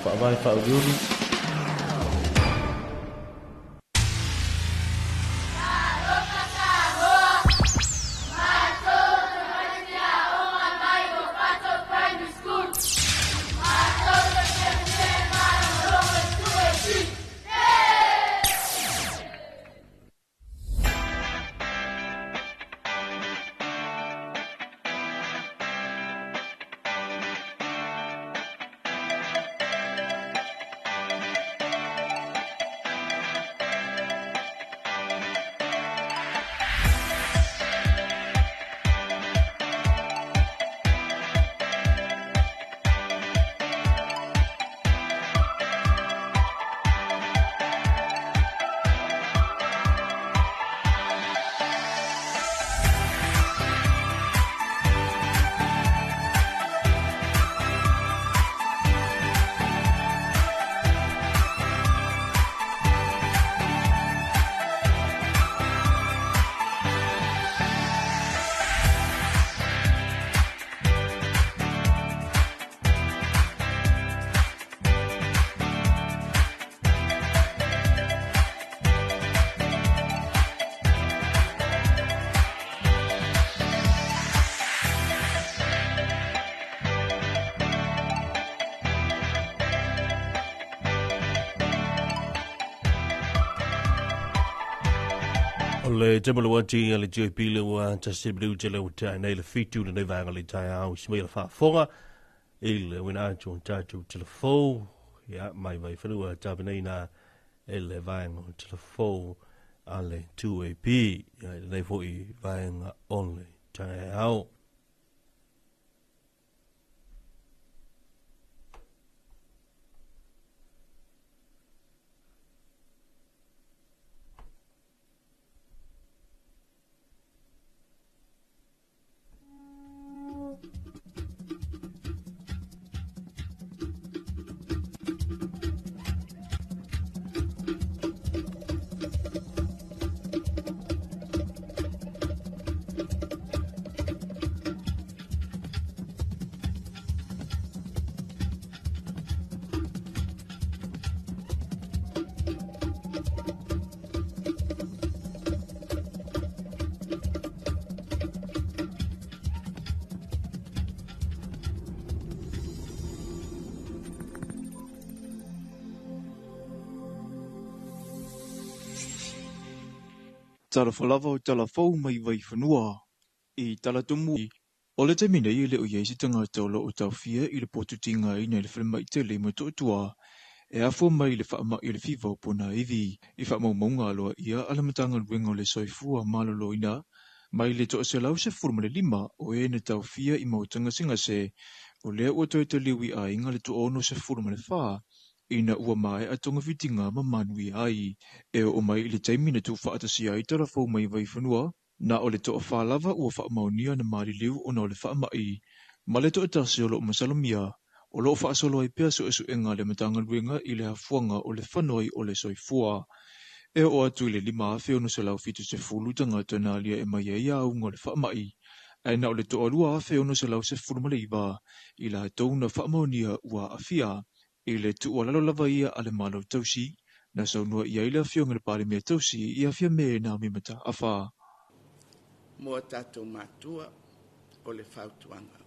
Faavae Faauliuli. O le taimolo ati a le JP le ua tasi le tele o tai nei le fitu le nei vaega le taeao si mai le faafofoga i le uina atu o tatou telefou ia mai vai whanua tapenaina e le vaega o telefou a le 2AP ia i lenei foi vaega o le taeao. Talofa lava o tala fou mai Vaifanua i Talatumu. O le taimi nei e le o i ai se tagata o lo o taofia i le potutigaina i le falemai tele i Motootua e afua mai i le faamai o le fiva o Ponaivi i faamaumauga aloaia a le Matagaluega o le Soifua Maloloina mai le 115 o e na taofia i maota gasegase o lea ua toe taliu i aiga le 64 ina ua maea togafitiga ma manuia ai. E oo mai i le taimi na tuufaatasia ai talafou mai Vaifanua, na o le toafa lava ua faamaonia na maliliu ona o le faamai, ma le toatasi o lo o masalomia, o lo o faasolo ai pea suesuega a le Matagaluega i le afuaga o le fanoi o le soifua. E oo atu i le 5,670 tagata na aliae mai ai auga o le faamai, ae na o le toalua 1,619 i latou na faamaonia ua aafia. I le tuualalo lava ia a le Malo tausi, na saunoa i ai le afioga i le Palemia tausi i Afia Naomi Mataafa. Mo a tatou matua o le fautuaga.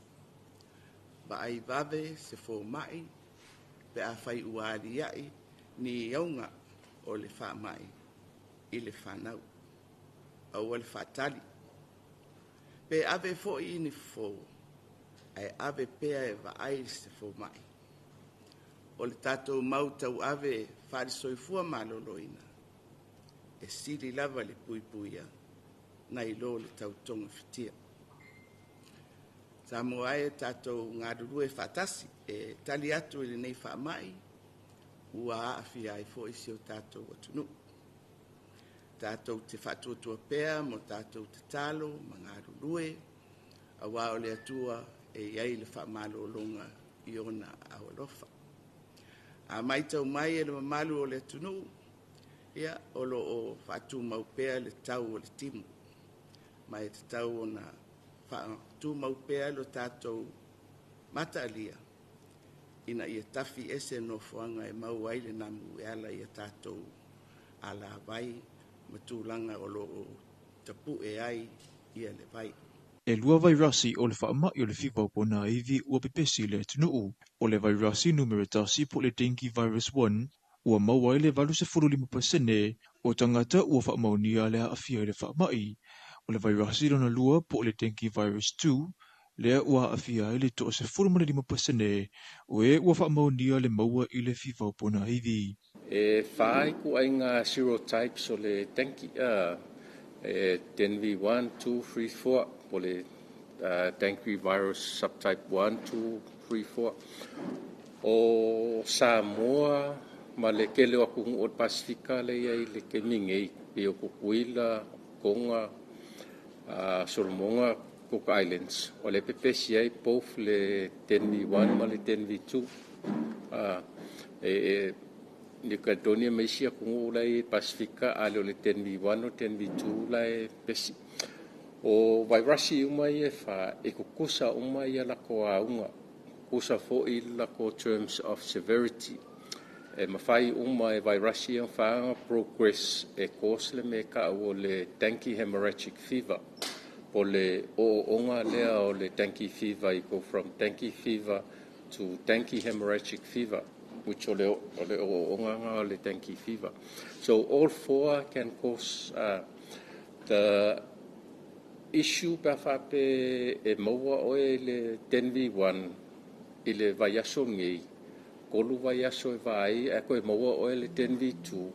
Vaai vave se fomai pe afai ua alia'i ni auga o le faamai i le fanau. Aua le faatali. Pe ave foi i ni fofo, ae ave pea e vaai se fomai. O le tatou mau tauave faale-soifua maloloina, e sili lava le puipuia nai lo le tautogafitia. Samoa ai e tatou galulue faatasi e tali atu i lenei faamai ua aafia ai foi si o tatou atunuu. Tatou te faatuatua pea mo tatou tatalo ma galulue, auā o le Atua e i ai le faamalologa i ona aao alofa. A matau mai e le mamalu o le atunuu, ia, o lo o faatumau pea le tau o le timu, ma e tatau ona faatumau pea lo tatou mataalia ina ia tafi ese nofoaga e maua ai le namu e ala ia tatou alavai ma tulaga o loo tapu'e ai ia le vai. E lua vairasi o le faama'i o le fiva o ponaivi ua pepesi i le atunuu. O le vairasi numera 1 po o le dengue virus 1 ua maua ai le 85% o tagata ua faamaonia le aafia i le faama'i. O le vairasi lona lua po o le dengue virus 2 lea ua aafia ai le 15% o e ua faamaonia le maua i le fiva o ponaivi. E whai ku ai ngā serotypes o le dengue, dengue 1, 2, 3, 4, po le dengue virus subtype 1, 2, 3, 4. O Samoa ma le kele o atunuu o le Pasifika le ia i le kemi nei, pe o Kukuila, Tonga, Solomonga, Cook Islands. O le pepesi ai both le 10V1 ma le 10V2. New Caledonia ma isi atunuu la i Pasifika, a le o le 10V1 o 10V2 la e pesi. O vairasi uma ia e wha, e kukusa uma ia lako aunga, kukusa fo i lako terms of severity. E mawhai uma e vairasi e whaanga progress e cause le me ka o le dengue hemorrhagic fever. Po le o onga lea o le dengue fever, you go from dengue fever to dengue hemorrhagic fever, which o le o onga nga o le dengue fever. So all four can cause the issue pe whape e maua oe le 10V1 i le vaiaso ngei, kolu vaiaso e vai, e koe maua oe le 10V2,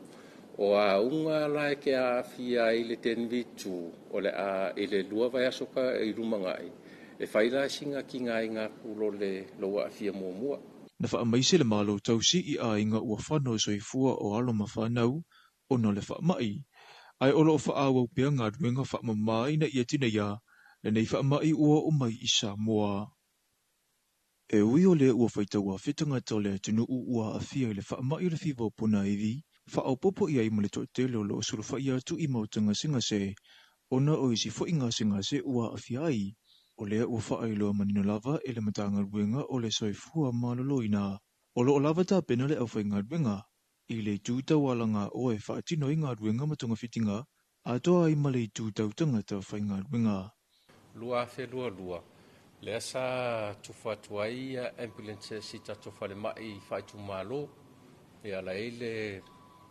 o a unga la e ke a fia i le 10V2, o le a i le lua vaiaso ka i lumangai, e whaila singa ki ngā i ngā kulo le loa a fia muamua. Na whaamaise le malo tausi i a inga ua whano soifua o alo mawhanau o no le whaamai. Ai o loo whaawau pea ngā ruenga whaamama ina ia tina ia, le nei whaamai ua o mai i Samoa. E ui o le ua whaitaua whitanga le atunuu ua afia i le whaamai o le fiva o ponaivi, whaopopo ia i ma le to'atele o loo sulufai atu i mautanga sengase, ona o isi foi ngā sengase ua afia ai. O lea ua whaailoa manino lava e le matagaluega o le soifua maloloina. O loo lava tapena le aufaigaluega i le itu taualaga o e faatino ai galuega ma togafitiga atoa ai ma le itu tau tagata faigaluega. 2022, lea sa tufa atu ai ambulance si tatou falemai faaitumalo, ia la ai le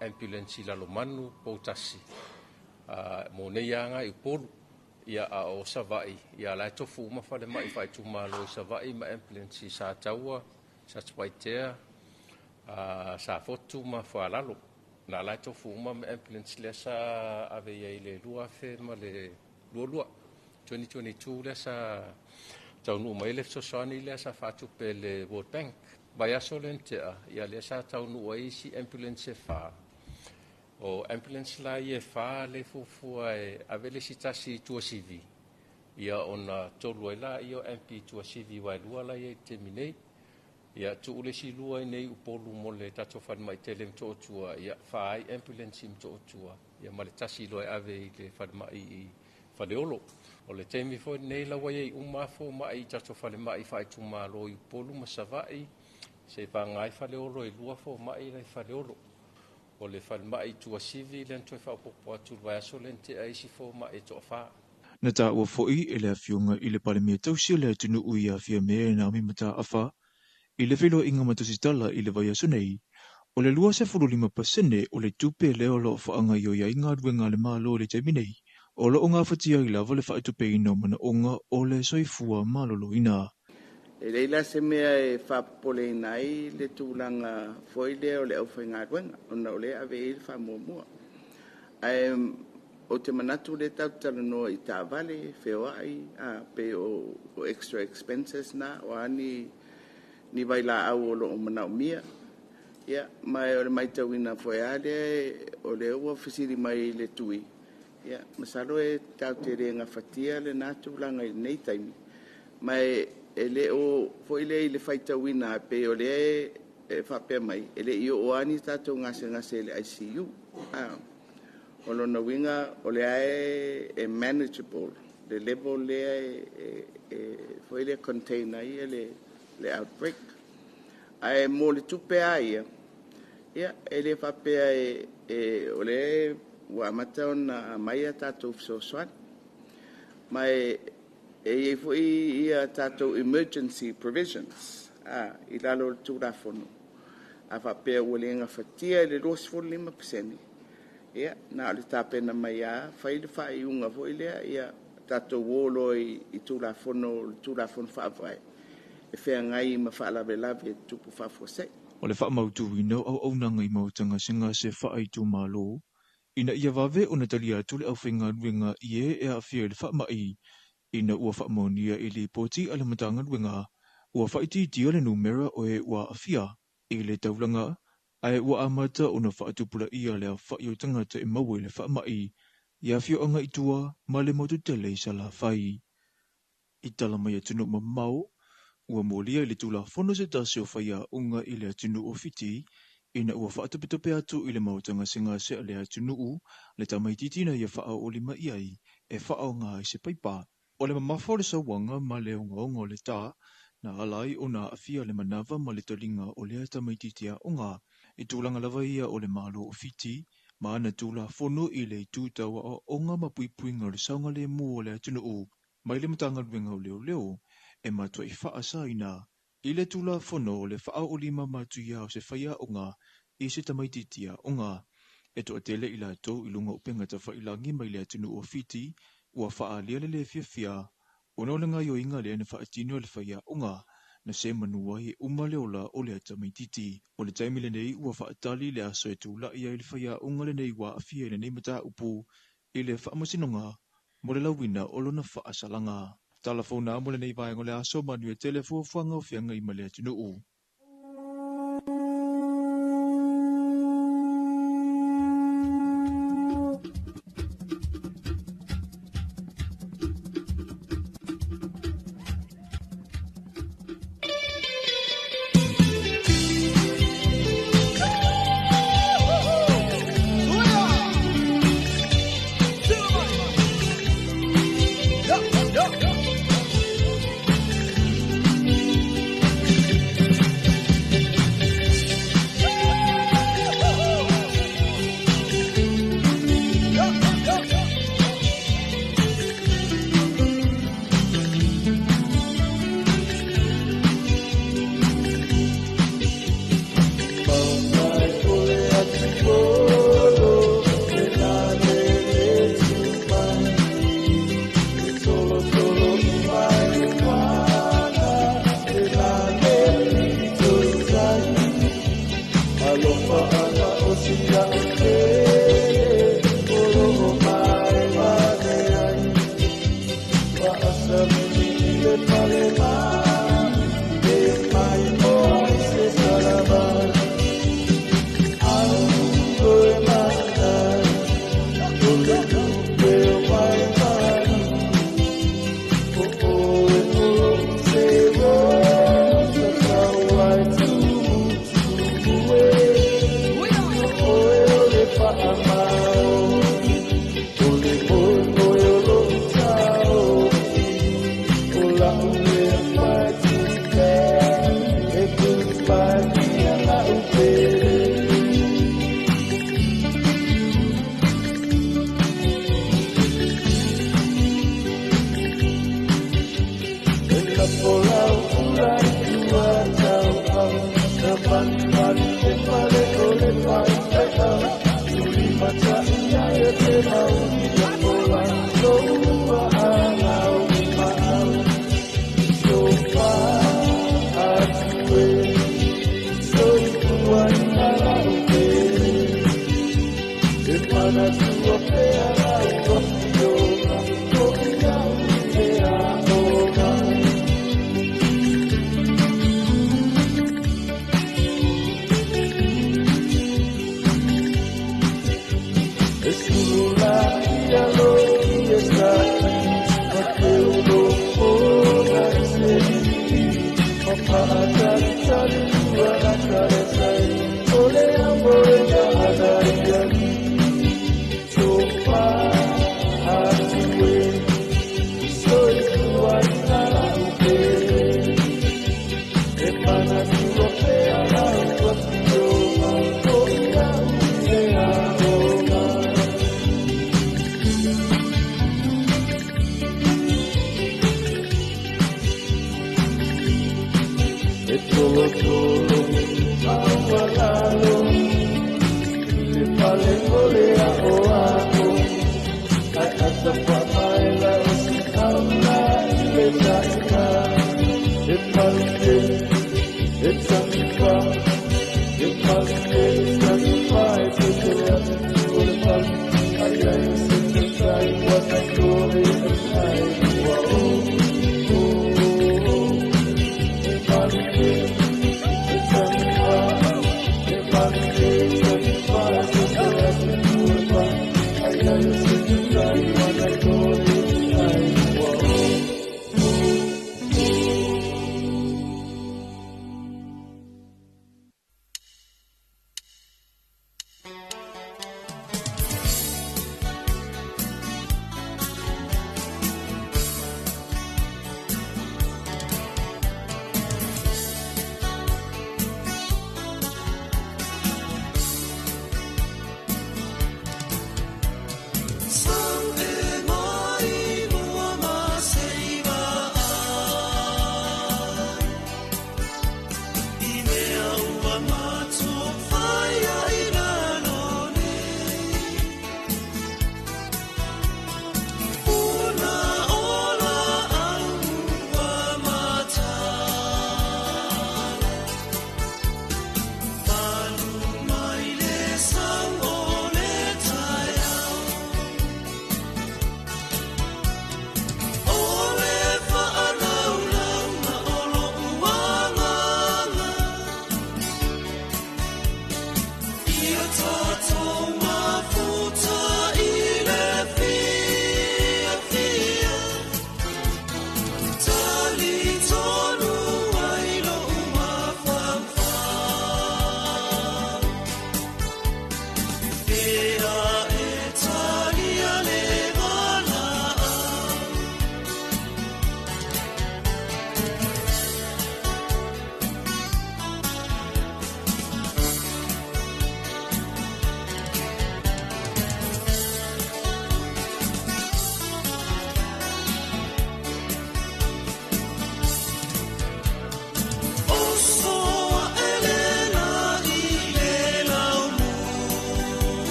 ambulance i Lalomanu, Poutasi, mo nei aga i Upolu, ia a o Savaii, ia la e tofu uma falemai faaitumalo i Savaii ma ambulance i Sataua, Satupaitea, Safotu ma Fualalo. Na la e tofu uma ma ambulance lea sa ave ia i le 2022, 2022 lea sa taunuu mai le fesoasoani lea sa faatupe le World Bank. Vaiaso le ntea, ia lea sa taunuu ai isi ambulance e wha. O ambulance la ia e wha le fuafua e ave le si tasi i Tuasivi. Ia ona tolu ai la ia o MP Tuasivi wailua la ia i te minei. Ia tuu le si lua i nei Upolu mo le tatou falemai tele Motootua, ia wha ai ambulance i Motootua. Ia ma le tasi loa e ave i le falemai i Faleolo. O le taimi foi nei laua ia i uma afo mai i tatou falemai faaitumalo i Upolu ma Savaii, se vanga ai Faleolo e lua fo mai lai Faleolo. O le falemai Tuasivi le toe faaopoopo atu le vaiaso le ntea isi fo mai e toawha. Na tāua foi e le afioga i le Palemia tausi o le atunuu ia Fiamē Naomi Mataafa i le feiloaiga ma tusitala i le vaiaso nei, o le 25% o le tupe lea o loo faagaioi ai galuega a le Malo i le taimi nei, o loo gafatia ai lava le faatupeina o manaoga o le soifua maloloina. E leila se mea e faapopoleina ai le tulaga foi lea o le aufaigaluega ona o lea ave i le faamuamua. Ae o te manatu le tatou talanoa i taavale feoai a pe o extra expenses na o a ni vailaau o loo manaomia. Ia ma o le matauina foi a lea o lea ua fesili mai le tui. Ia masalo e tatou te le gafatia lena tulaga i lenei taimi. Ma e le o foi lea i le faitauina pe o lea e faapea mai e le i oo lava ni tatou gasegase i le ICU. O lona uiga o lea e manageable le level lea e foi lea contain ai le outbreak. Ae mo le tupe a ia, ia e le faapea e o le ua amata ona aumai a tatou fesoasoani. Ma e i ai foi ia tatou emergency provisions i lalo o le Tulafono. A faapea ua le gafatia e le 25%, ia na o le tapena mai lava fai le faaiuga foi lea, ia tatou o loa i Tulafono, le Tulafono Faavae e feagai ma faalavelave e tutupu faafuasei. O le faamautuina o auaunaga i maota gasegase faaitumalo, ina ia vave ona talia atu le aufaigaluega i e aafia i le faamai, ina ua faamaonia i lipoti a le Matagaluega, ua faaitiitia le numera o e ua aafia i le taulaga, ae ua amata ona faatupulaia le aofai o tagata e maua i le faamai, i afioaga i tua ma le motu tele i Salafai. I tala mai atunuu mamao, ua molia i le Tulafono se tasi o faiaoga i le atunuu o Fiti, ina ua faatopetope atu i le maota gasegase a le atunuu le tamaitiiti na ia faaoolima i ai e faaaoga ai se paipa. O le mamafa o le sauaga ma le ogaoga o le tā, na ala ai ona aafia le manava ma le taliga o lea tamaitiiti aoga. I tulaga lava ia o le Malo o Fiti, ma ana Tulafono i le itu tau aoaoga ma puipuiga o le saogalemu o le atunuu, mai le Matagaluega o Leoleo, e matuai faasaina i le Tulafono o le faaoolima matuia o se faiaoga i se tamaitiiti aoga. E toatele i latou i luga o upega tafailagi mai le atunuu o Fiti, ua faaalia le le fiafia, ona o le gaoioiga lea na faatino e le faiaoga, na se manu ai e uma le ola o le tamaitiiti. O le taimi lenei ua faatali le aso e tulai ai le faiaoga lenei ua aafia i lenei mataupu i le faamasinoga mo le lauina o lona faasalaga. Tala fou mo lenei vaega o le aso, manuia tele fuafuaga o feagai ma le atunuu. Esula ia lo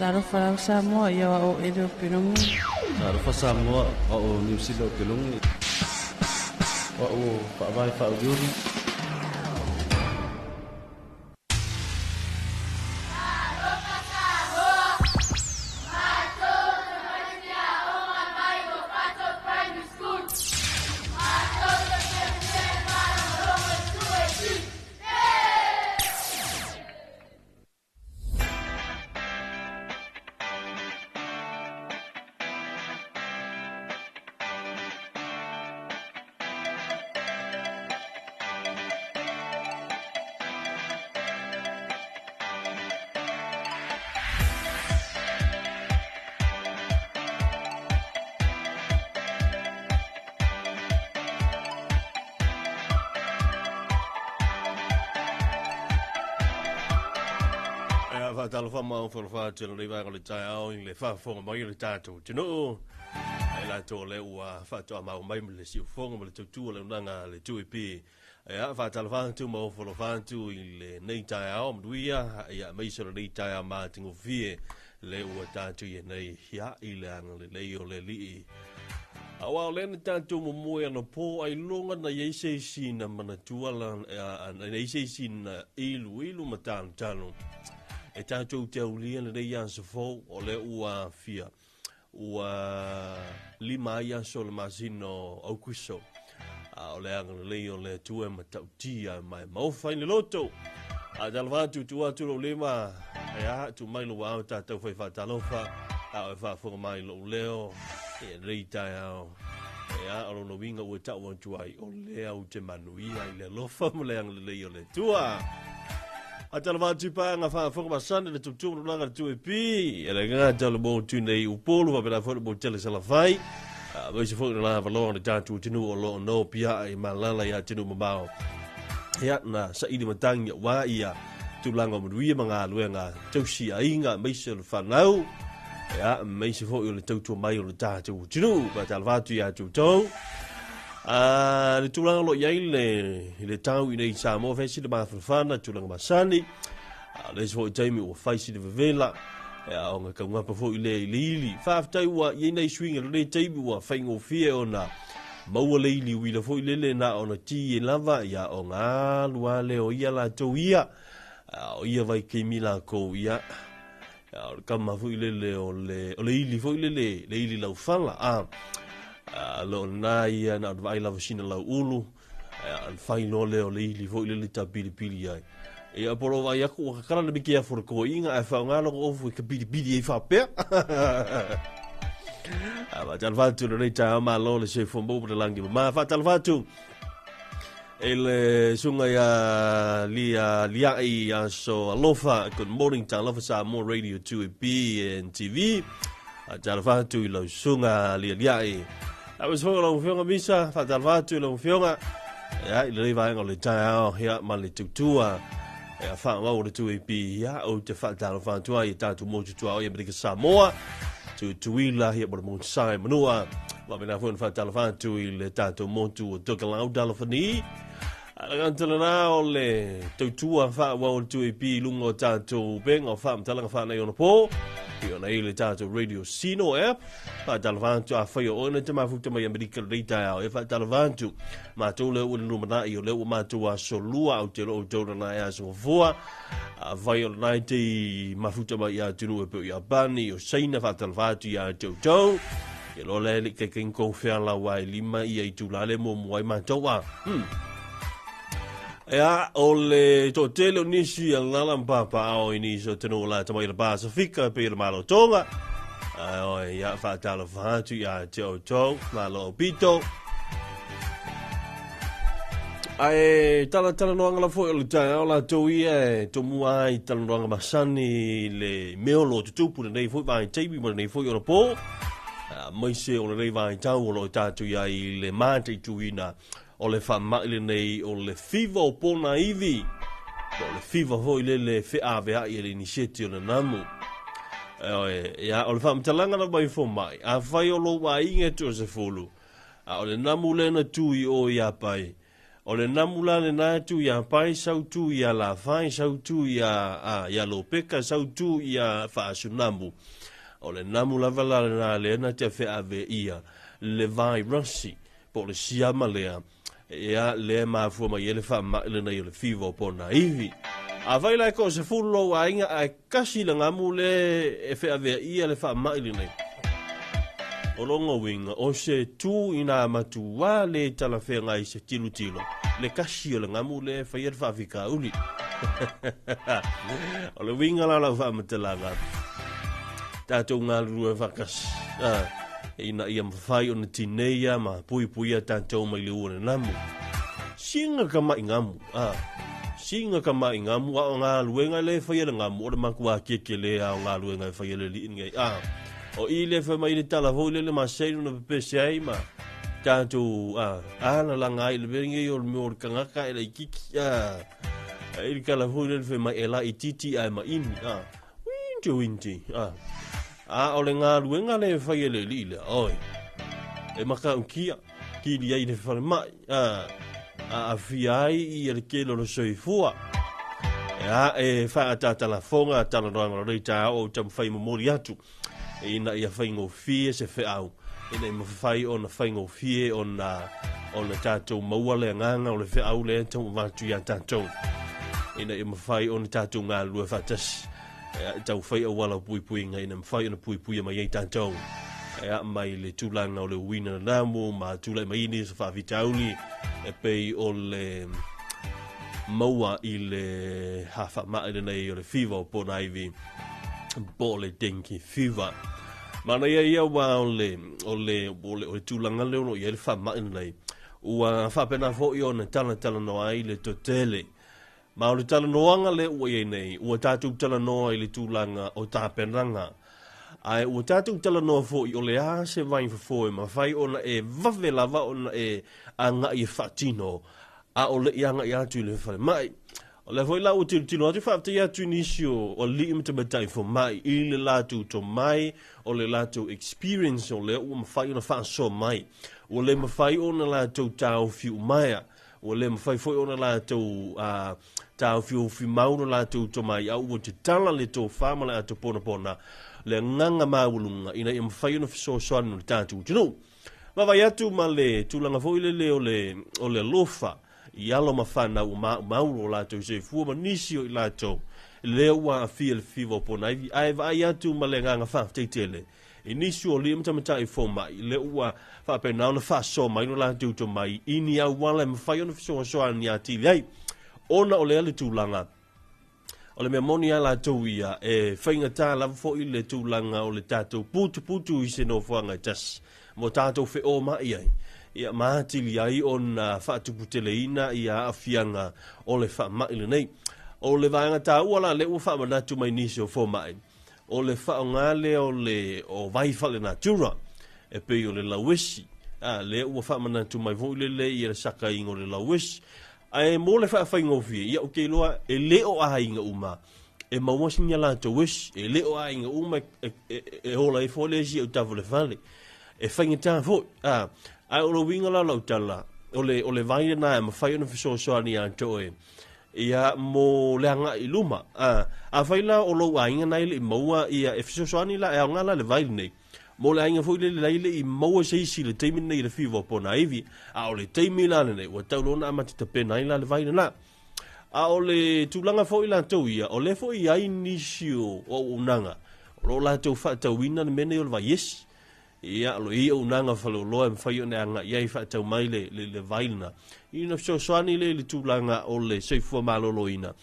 Talofa lau Samoa ia wa o Elio Pilongi. Talofa Samoa wa o New Zealand Pilongi. Wa o Faavai Faauliuli. Talofa mau falofa telo le vaega o le taeao i le faafofoga mai o le tatou atunuu. Ai latou le ua faatoa mau mai ma le siufofoga ma le tautua le unaga le 2AP. Ia faatalofa atu ma ofolofa atu i lenei taeao manuia ia aemaise o lenei taeao matagofie le ua tatou i ai nei ia i le agalelei o le Alii. Aua o lea na tatou momoe anapo ai loga na iai se isi na manatua la na iai se isi na iluilu ma talotalo. E tatou te aulia lenei aso fou o lea ua fia ua 5 ai aso o le masina o Aukuso. A o le agalelei o le Atua e matautia mai maofa i le loto. A talofa atu tu atu lou lima, ia tu mai lou ao tatou fai faatalofa, a o e faafofoga mai lou leo, e lenei taeao. Ia, o lona uiga ua tau atu ai, o lea ou te manuia i le alofa ma le agalelei o le Atua. A talofa atu i paega faafofoga masani le tutumu lulaga le 2AP, e le gata o le motu nei Upolu faapena foi le motu tele Salafai. Aemaise foi o le lavaloa o le tatou atunuu o lo o nopia'a i malala i atunuu mamao. Ia, na saili matagi aua ia tulaga o manuia ma galuega tausi aiga, aemaise o le fanau, ia, aemaise foi o le tautua mai o le tatou atunuu. Faatalofa atu ia te outou. A le tulaga o lo o i ai le tau i nei i Samoa, fai sina mafanafana, tulaga masani. A o le isi foi taimi ua fai sina vevela, ia, ona taugapa foi lea i le ili. Faafetai ua i ai nai suiga i lenei taimi ua faigofie ona maua le ili uila foi lele na ona ti e lava, ia, ona alu lava lea o ia latou ia, a o ia vaitaimi lakou, ia, a o le kama foi lele o le ili foi lele, le ili laufala, a lo o lena ia na ona vaai lava sina lauulu, ia, ona fai loa lea o le ili foi lele tapilipili ai. Ia po o lou vaai atu ua kakala le mike afu o le toeaina ae faaaoga lona ofu e kapilipili ai faapea. A faatalofa atu i lenei taeao malo le soifua maua ma le lagi mama. Faatalofa atu i le susuga ia Lia Liai Aso Alofa. Good morning Talofa Samoa Radio 2AP and TV. Faatalofa atu i lau susuga Lia Liai. Aemaise foi o lau Afioga Misa, faatalofa atu i lau Afioga. Ia, i lenei vaega o le taeao, ia, ma le tautua, ia, faaauau o le 2AP, ia, ou te faatalofa atu ai i tatou motu tuaoi Amerika Samoa, Tutuila, ia, ma le motu Sae Manua. Faapena foi ona faatalofa atu i le tatou motu o Tokelau, Talofani. Alagata lena o le tautua faaauau o le 2AP i luga o tatou upega o faamatalaga faaneionapo, i ona i le tatou Radio Sino app. Faatalofa atu afai o oe na te mafuta mai Amerika lenei taeao, e faatalofa atu. Matou lea ua lumanai, o lea ua matou aso lua, au te loo tau lana e aso fua. Afai o lena e te mafuta mai ia atunuu e peo Iapani, o Saina, faatalofa atu ia te outou. Ke loa lea le kai kai kou fea lau ai lima ia i tula le muamua ai matou a. Ea, o le toatele o nisi a lala mpapa o i nisi o te nuu la tamai le Pasifika pe le Malo Tonga. Ai oi, ia faatalofa atu ia te outou, malo au pito. Ae talatalanoaga la foi o le taeao latou ia e tomua ai talanoaga masani le mea o lo o tutupu lenei foi vaitaimi ma lenei foi onapo. Aemaise o lenei vaitau o lo o tatou i ai i le mataituina o le faamai lenei o le fiva o pona ivi, po o le fiva foi lele e feaveai e le iniseti o le namu. Ia, o le faamatalaga lava i fomai, afai o lou aiga e toasefulu, a o le namu lea na tu i o ia Pai, o le namu la lena e tu ia Pai, sau tu ia Lafai, sau tu ia, a, ia Lopeka, sau tu ia Faasunamu. O le namu lava la lena lea na te feave ia le vairasi po o le siama lea, ia, lea e mafua mai ai le faamai lenei o le fiva o pona ivi. Afai la e toasefulu lou aiga ae kasi le gamu le e feaveaia le faamai lenei, o lona uiga o se tu ina matuā le talafeagai se tilotilo le kasi o le gamu le e faia le faafitauli. O le uiga la o lau faamatalaga, tatou galulue faatasi. Ah. Ina ia mafai ona tineia ma puipuia tatou mai le ua nanamu. Singa ka mai ngamu, a. Singa ka mai ngamu, a o galuega le faia le ngamu, o le matua keke le a o galuega e faia le alii nei, a. O i le fai mai le tala foi lele ma seinu na pepese ai ma tatou, a, ala langa ai le mea nei o le mea o le kangaka e laititi, a. I le tala foi lele fai mai e laititi ae maini, a. Winti winti, a. A o le galuega lea e fai e le alii lea, oi, e matautia, kili ai le falemai, a, aafia ai ia le tele o le soifua. Ea, e faatatalafoga talanoaga o lenei taeao ou taumafai momoli atu, ina ia faigofie se feau, ina ia mafai ona faigofie ona, ona tatou maua le agaga o le feau lea e tau avatu iā tatou, ina ia mafai ona tatou galulue faatasi. E tau fai auala o puipuiga ina mafai ona puipuia mai ai tatou e mai le tulaga o le uiina nanamu ma tulai mai nisi o faafitauli e pei o le maua i le hafaamai lenei o le fiva o Pona Ivi po o le dengue fever. Manaia ia ua o le, o le, o le, o le tulaga lea o lo o i ai le faamai lenei, ua faapena foi ona talatalanoa ai le toatele. Ma o le talanoaga lea ua i ai nei, ua tatou talanoa i le tulaga o tapenaga. Ae ua tatou talanoa foi o le a se vaifofo e mafai ona e vave lava ona e agai e faatino, a o le i agai atu i le falemai. O lea foi la ua tilotilo atu, faafetai atu i nisi o alii ma tamaitai fomai i le latou tomai, o le latou experience o lea ua mafai ona faasoa mai. Ua le mafai ona latou taofi umaea. Ua le mafai foi ona latou taofiofi mau lo latou tomai, a ua tatala le tofa ma le ato ponapona, le agaga maualuga ina ia mafai ona fesoasoani no le tatou atunuu. Vaavaai atu ma le tulaga foi lele o le, o le alofa i alo ma fanau ua maumau lo latou soifua ma nisi o i latou lea ua aafia le fiva o Ponaivi, ae vaai atu ma le agaga faafetai tele i nisi o alii ma tamaitai fomai lea ua faapena ona faasoa mai lo latou tomai i ni auala e mafai ona fesoasoani atili ai ona o lea le tulaga. O le mea moni a latou ia, e faigata lava foi le tulaga o le tatou putuputu i se nofoaga e tasi mo tatou feoma'i ai, ia ma atili ai ona faatuputeleina ia aafiaga o le faama'i lenei. O le vaega taua la lea ua faamanatu mai nisi o foma'i, o le faaaoga lea o le o vai faalenatura e pei o le lauesi, a lea ua faamanatu mai foi lele ia le sakaina o le lauesi. Ae mo le faafaigofie, ia ou te iloa e le o aiga uma e maua sina latou esi, e le o aiga uma e ola ai foi le esi i autafa o le fale. E faigata foi, a, ae o le uiga la o lau tala, o le vai lena e mafai ona fesoasoani ia te oe, ia mo le agai i luma. A, afai la o lou aiga na e le i maua, ia e fesoasoani la, e aoga la le vai lenei. Mo le aiga foi lele la e le i maua se isi i le taimi lenei i le fiva o Ponaivi, a o le taimi la lenei, ua tau loa ona amata tapena ai la le vai lena. A o le tulaga foi latou ia, o lea foi e i ai nisi o auaunaga o lo o latou faatauina le mea nei o le vaiesi. Ia, o lo o i ai auaunaga faleoloa e mafai ona e agai ai faatau mai le vai lena. Ina fesoasoani lea i le tulaga o le soifua maloloina.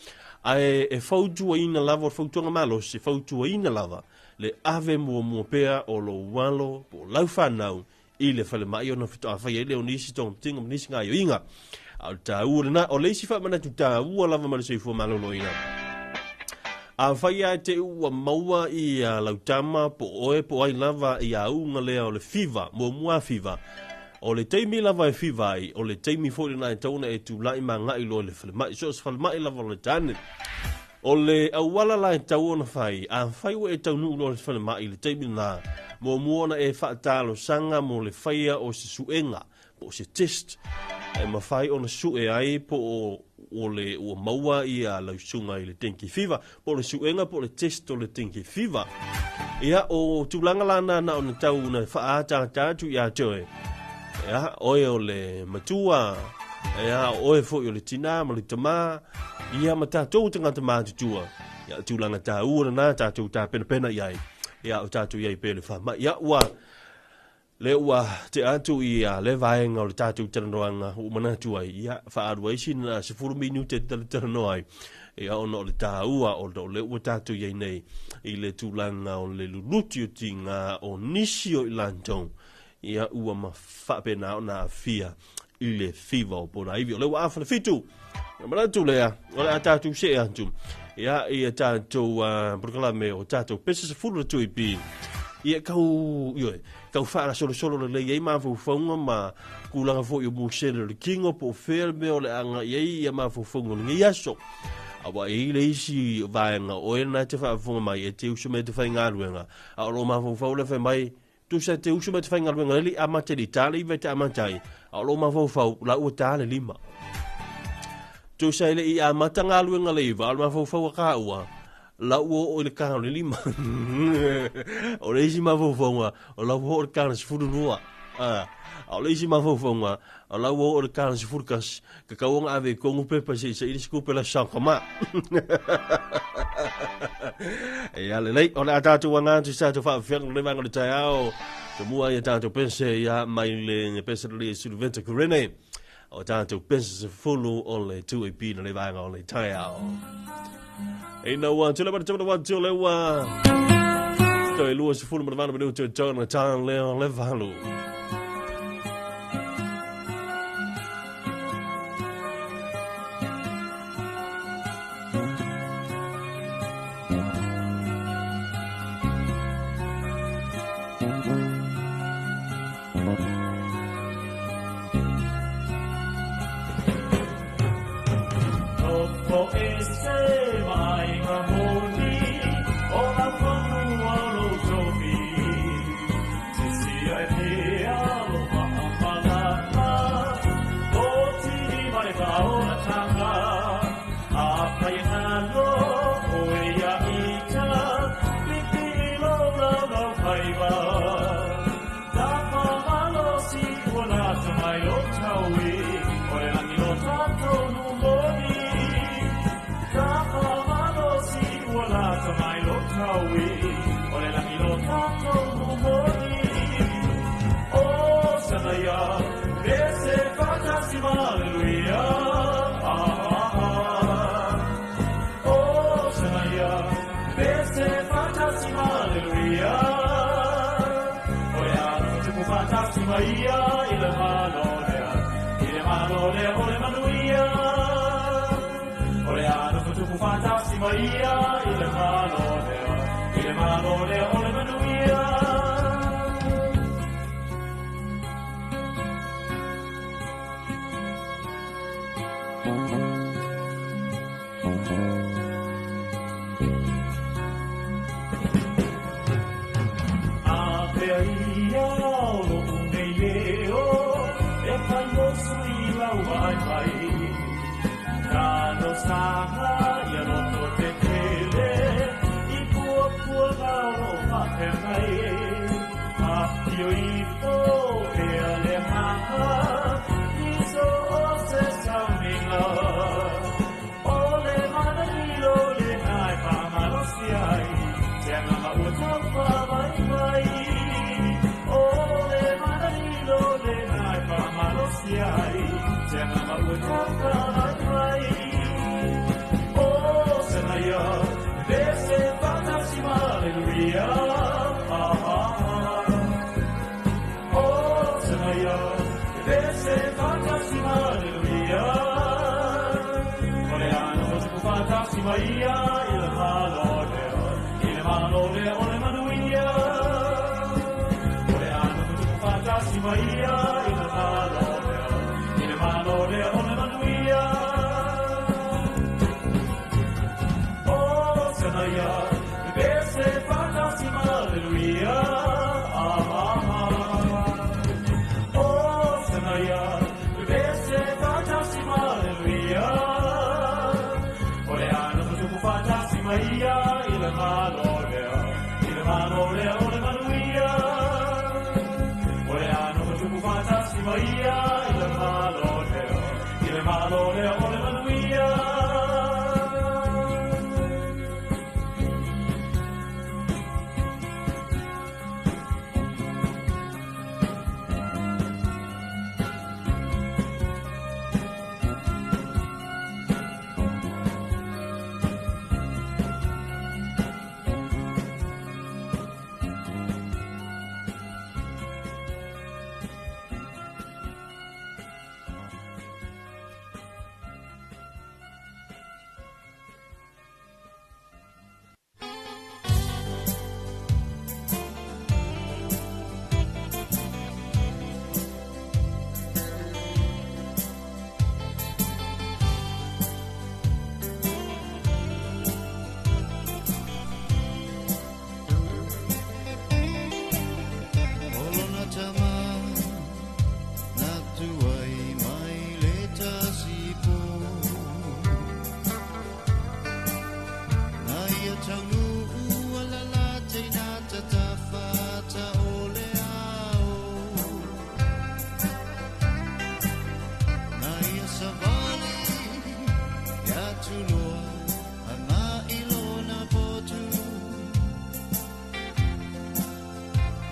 Ae e fautuaina lava, o le fautuaga malosi, e fautuaina lava le ave muamua pea o lou alo po o lau fanau i le falemai ona faatoa fai ai lea o nisi togafitiga ma nisi gaoioiga. A o le taua lena, o le isi faamanatu taua lava ma le soifua maloloina. Afai lava e te ua maua ia lau tama po o oe po o ai lava ia auga lea o le fiva, muamua lava fiva, o le taimi lava e fiva ai, o le taimi foi lena e tatau ona e tulai ma agai loa i le falemai. So o se falemai lava o le tane. O le auala la e tatau ona fai, afai ua e taunuu loa i le falemai i le taimi lena, muamua ona e faatalosaga mo le faia o se suega po o se test e mafai ona sue ai po o le ua maua ia lau susuga i le dengue fever, po o le suega po o le test o le dengue fever. Ia, o tulaga la na na ona tau na faaataata atu ia te oe. Ia, oe o le matua, ia, o oe foi o le tinā ma le tamā, ia ma tatou tagata matutua. Ia, tulaga taua lena tatou tapenapena i ai. Ia, o tatou i ai pea le faamai. Ia, ua, lea ua tea atu ia le vaega o le tatou talanoaga ua manatu ai, ia, faaalu ai sina 10 minute e talatalanoa ai. Ia, ona o le taua o lea ua tatou i ai nei i le tulaga o le luluti o tiga o nisi o i latou, ia ua ma faapena ona aafia i le fiva o Ponaivi. O lea ua afa le 7. Na manatu lea, o le a tatou see atu. Ia, ia tatou polokalame o tatou pese 10 le 2AP. Ia kau, ioe, kau faalasolosolo lelei ai mafaufauga ma tulaga foi o musele o le kino po o fea le mea o le a agai ai ia mafaufauga o lenei aso. Aua e i ai le isi vaega o oe lena e te faafofoga mai e te uso mai e te faigaluega, a o lou mafaufau lea fai mai, Tusa te usu mai te faigaluega le amata i le ta le 9 e te amata ai, a o lou mafaufau, la ua ta le 5. Tusa e le i amata galuega le 9, a o le mafaufau a kāua, la ua oo i le ka o le 5. O le isi mafaufauga, o la ua oo i le ka o le 12. A o le isi mafaufauga, o la ua oo i le ka o le 11, ka tatau ona ave i tonu pepa se i saili se tupe la saoka ma. Ia lelei, o le a tatou aga atu i se tatou faafeaga o le vaega o le taeao. Tomua ia tatou pese ia mai le pese le Silveta Kurene. O tatou pese 10 o le 2AP na le vaega o le taeao. Ina ua tula mana tula ua tula ua toe 28 minute o tona tā leo le 8. faatasi ma Aleluia. O le a nofo tupu faatasi ma ia i le Malo lea, i le Malo lea o le manuia. O le a nofo tupu faatasi ma ia i le Malo lea, i le Malo lea o le manuia. A pea ia o lo'u nei leo e fai mo sui lau ai mai. Talosaga ia loto te tele i puapuaga o loo faafeagai. Afio ifo pea le agaga i so o se sauniga. O le manalilo lena e faamalosi ai se agaga ua taufavaivai. O le manalilo lena e faamalosi ai se agaga ua taufavaivai. O Senaia, vese faatasi ma Aleluia. Ah, ah, ah. O Senaia, vese faatasi ma Aleluia. O le a nofo tupu faatasi ma ia i le Malo lea, i le Malo lea o le manuia. O le a nofo tupu faatasi ma ia i le Malo lea, i le Malo lea o le manuia. O Senaia, vese faatasi ma Aleluia. Ah, ah, ah. O Senaia, vese faatasi ma Aleluia. O le a nofo tupu faatasi ma ia i le Malo lea, i le Malo lea o le manuia. O le a nofo tupu faatasi ma ia i le Malo lea, i le Malo lea o le manuia. Olona tama na tuai mai le tasipo. Na ia taunu alala te na tatafata o le ao. Na ia savali ia tuloa anga ilona potu.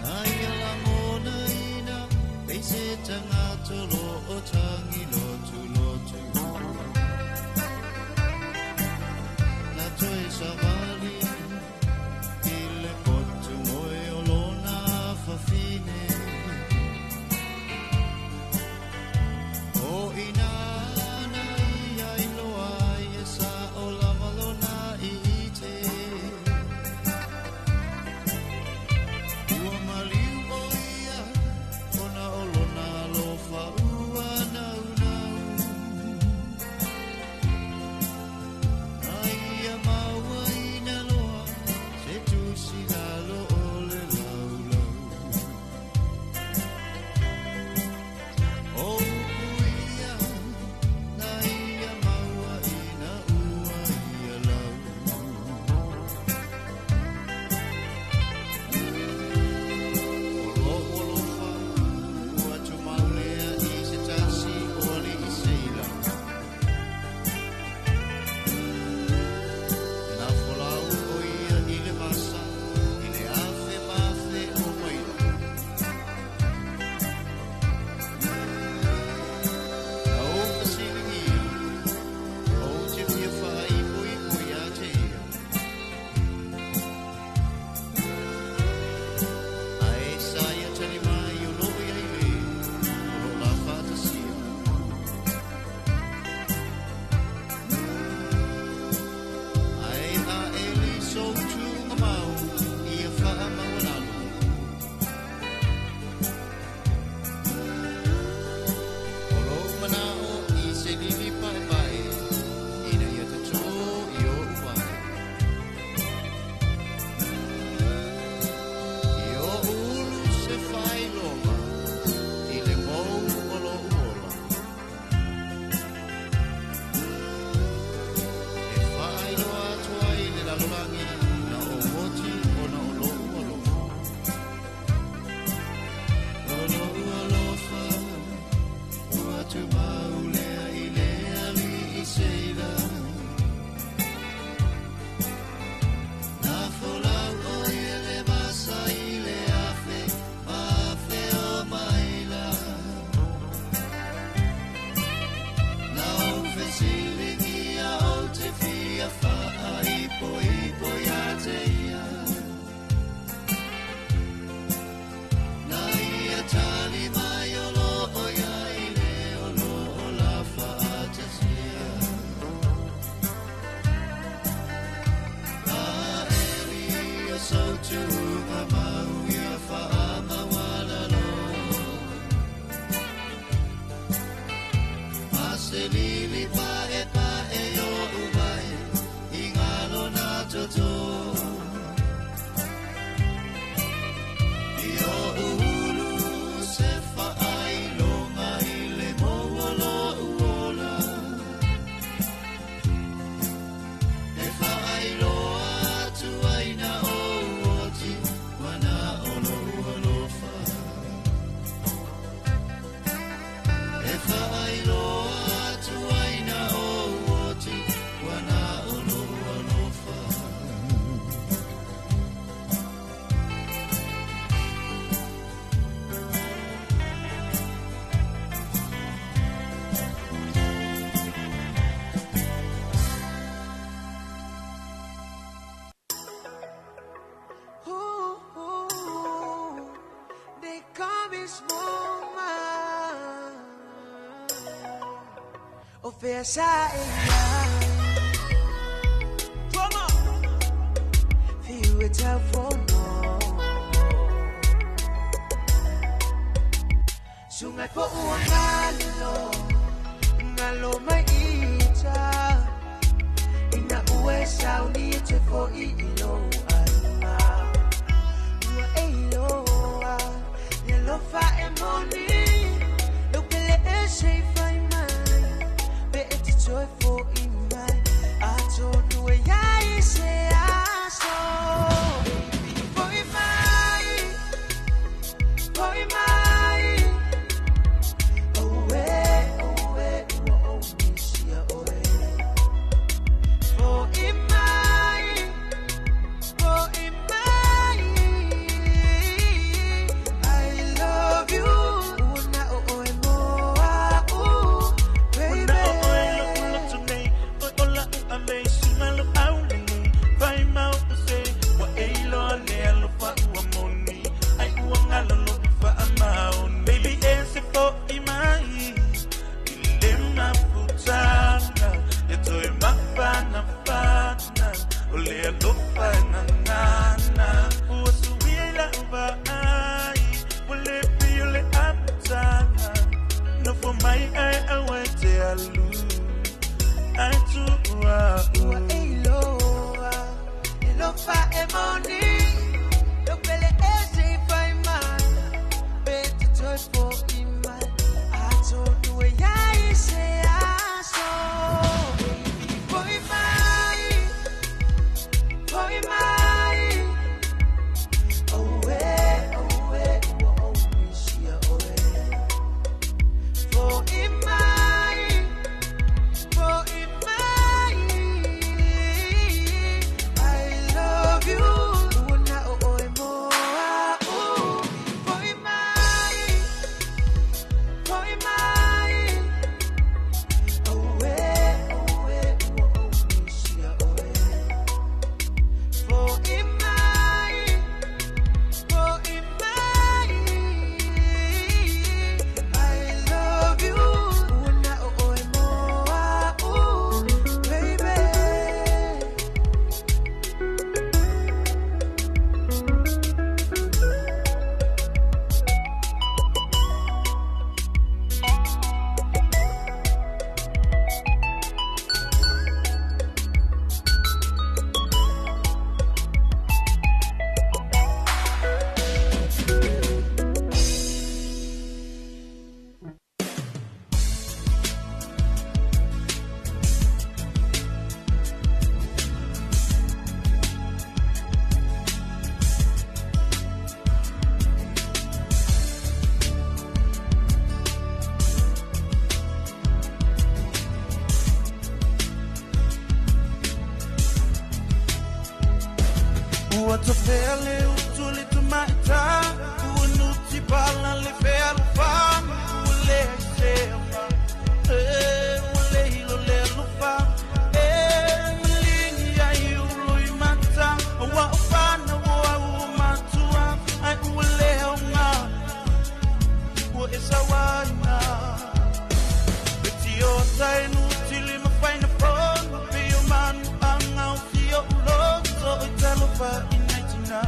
Na ia langona ina peise tangata lo o tangi lotu lotu. Na toe savali tutuga mau ia faamaualalo. Aselili pae pae o umai i ngalo na toto. I o uhulu se faailonga i le mouolo uola. E faailoa atu ai na o oti wana o lo ualofa. E faailoa atu ai na o oti wana o lo ualofa. Ooh, they call me small man. O fesa e Fiu e tau fono. Sungai po ua ngalo, ngalo mai ita. Ina ue sau ni te fo i ilo ai ma. Ua e iloa, le lofa e moni. Lo pele e se fai mai, pe e te toi fo i mai. A tonu e ia i se aso. Baby, fo i mai, fo i mai. Oh eh, oh eh, ua o nisia oe. Fo i mai, fo i mai. I love you. Ua na o oe moa, ooh, baby. Ua e iloa, e lofa e moni. Lo pele e se fai mai, pe te toi fo i mai. A tonu e ia i se aso. Baby, fo i mai, fo i mai. Oh eh, oh eh, ua o nisia oe. Fo i mai, fo i mai. I love you. Ua na o oe moa, ooh. Fo i mai, fo i mai. Oh eh, oh eh, ua o nisia oe. Fo i mai, fo i mai. I love you. Ua na o oe moa, ooh, baby. Ua tafea le utu le tamaita, ua nuti pala le fea lufana, ua le sefa, ua le hilo le lufa, malingi ai ulo i mata, ua ufana ua ua matua, ai ua le aunga, ua e sawaina. Beti o tai nuti le mafaina fono, pe o manu anga o si o uloto, i talofa i naitina.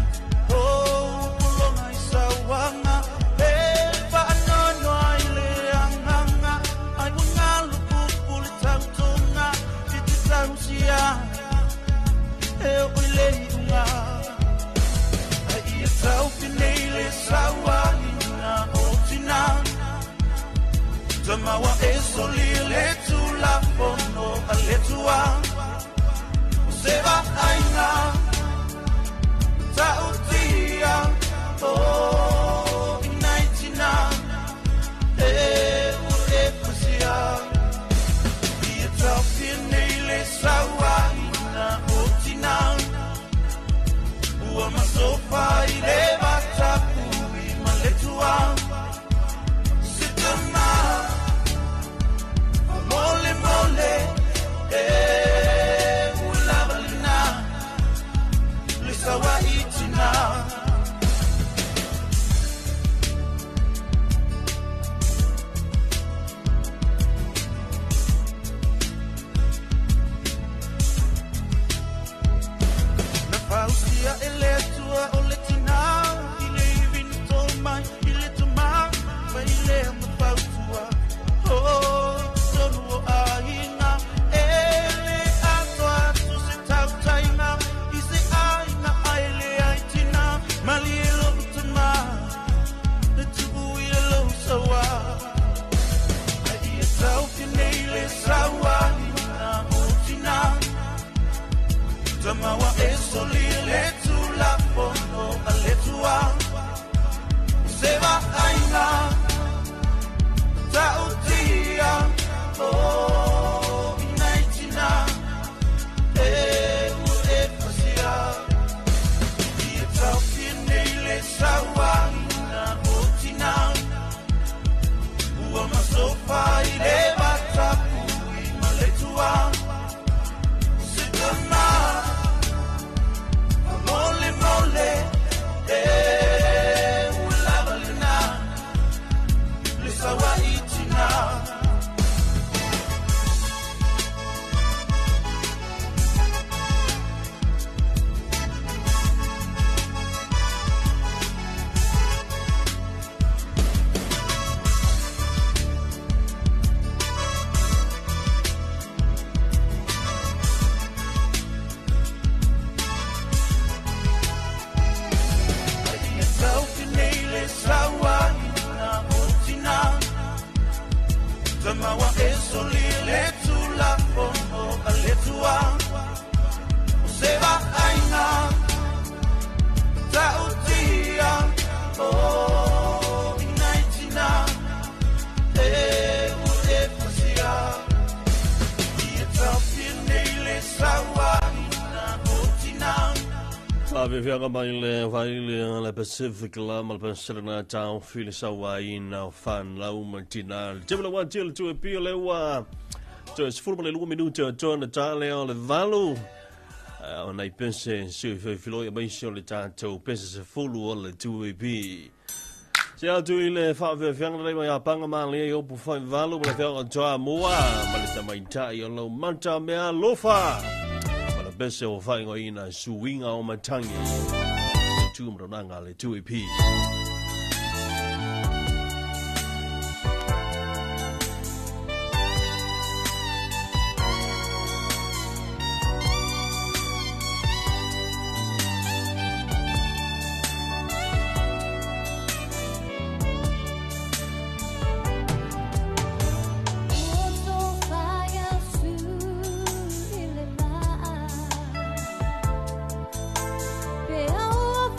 Feaga mai le vaile le Pacific la ma le Pacific tau fili sauaina o fanau ma tina. Le tebela wa tele tu e pia le ua. Toe 12 minute o tona tale o le valu. O nei pese sui filoi a maisi o le tātou pese se fulu o le 2AP. Se atu i le whaawhiawhianga rei mai a panga maa i opu whai valu ma le whianga toa mua ma le tamaitai o lau mata mea lofa. Ma le pese o whaingo ina suinga o matangi. Le tūmaronanga le 2AP. Pe au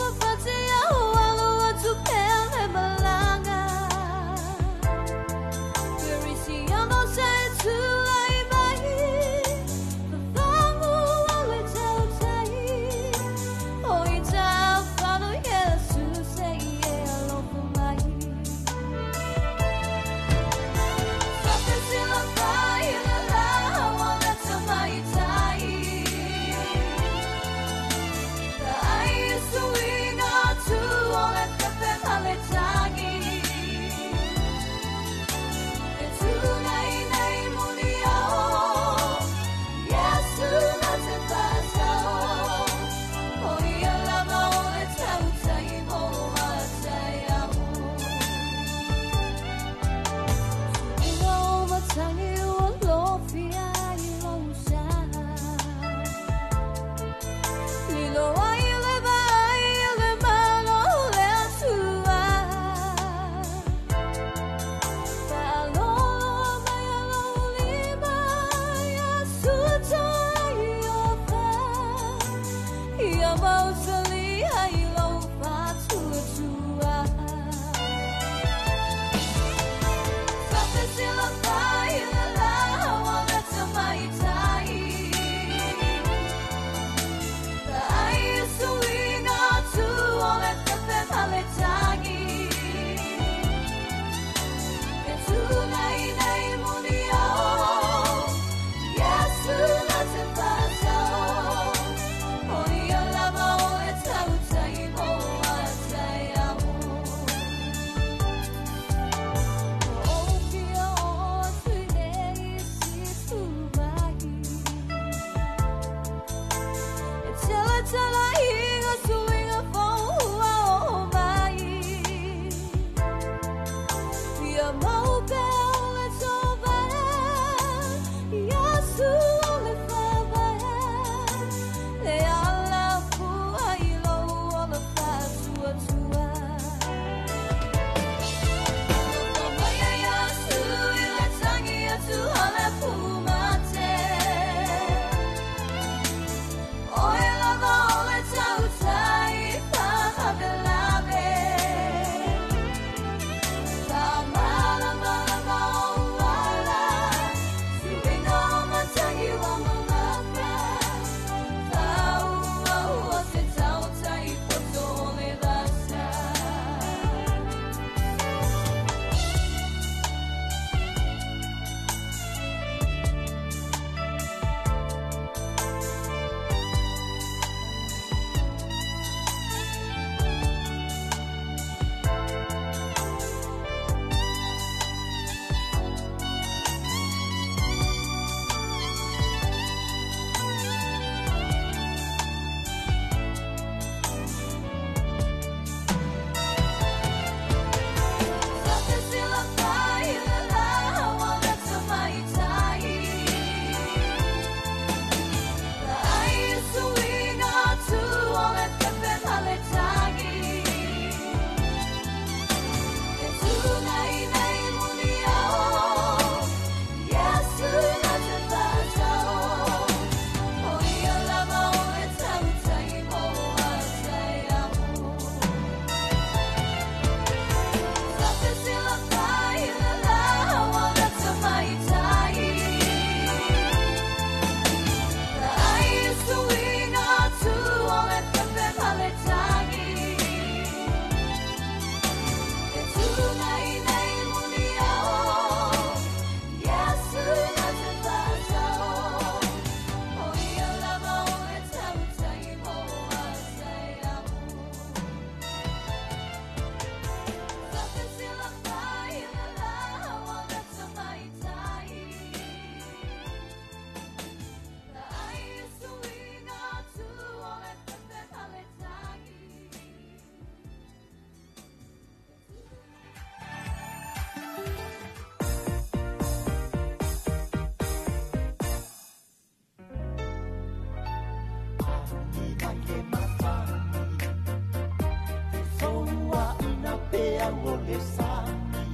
le sami.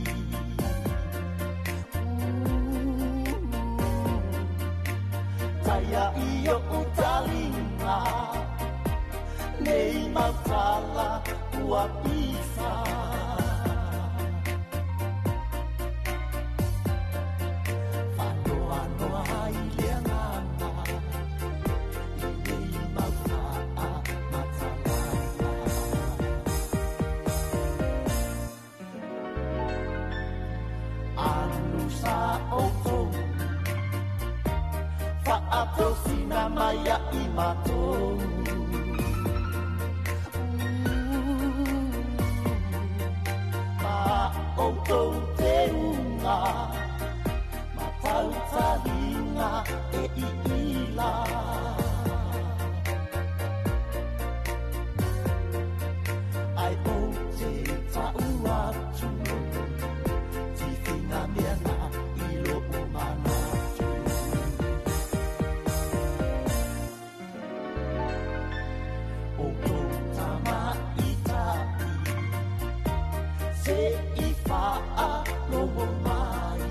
Taia i o utalinga nei mautala ua pisa. Whanoa noa i le anganga i nei maufaa matalanga. Anu sa outou faatosina mai ia i matou. Ma outou teuga ma tautaliga e iila. Ai ou te tau atu tifiga mea na i lou manatu. Outou tamaita'i se i faalogo mai.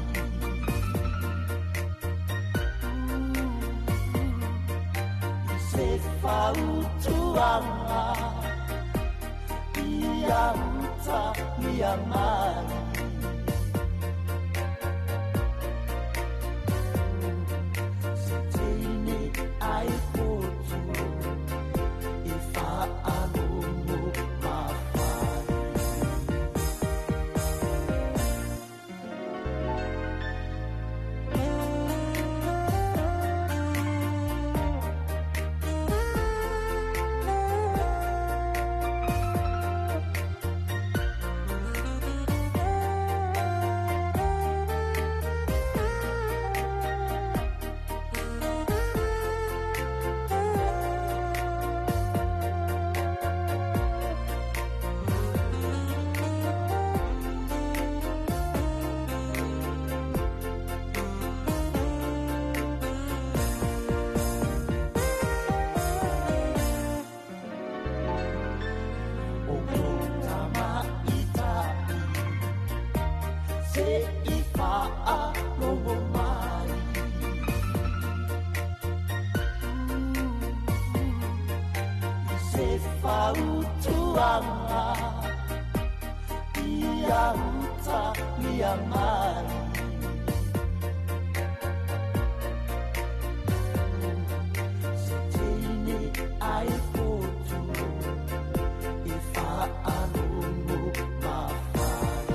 I se fautuaga ia utagia mai. Se teine ai fotu e faalogo mafai. Outou tamaita'i se i faalogo mai. I se fautuaga ia utagia mai. Se teine ai fotu e faalogo mafai.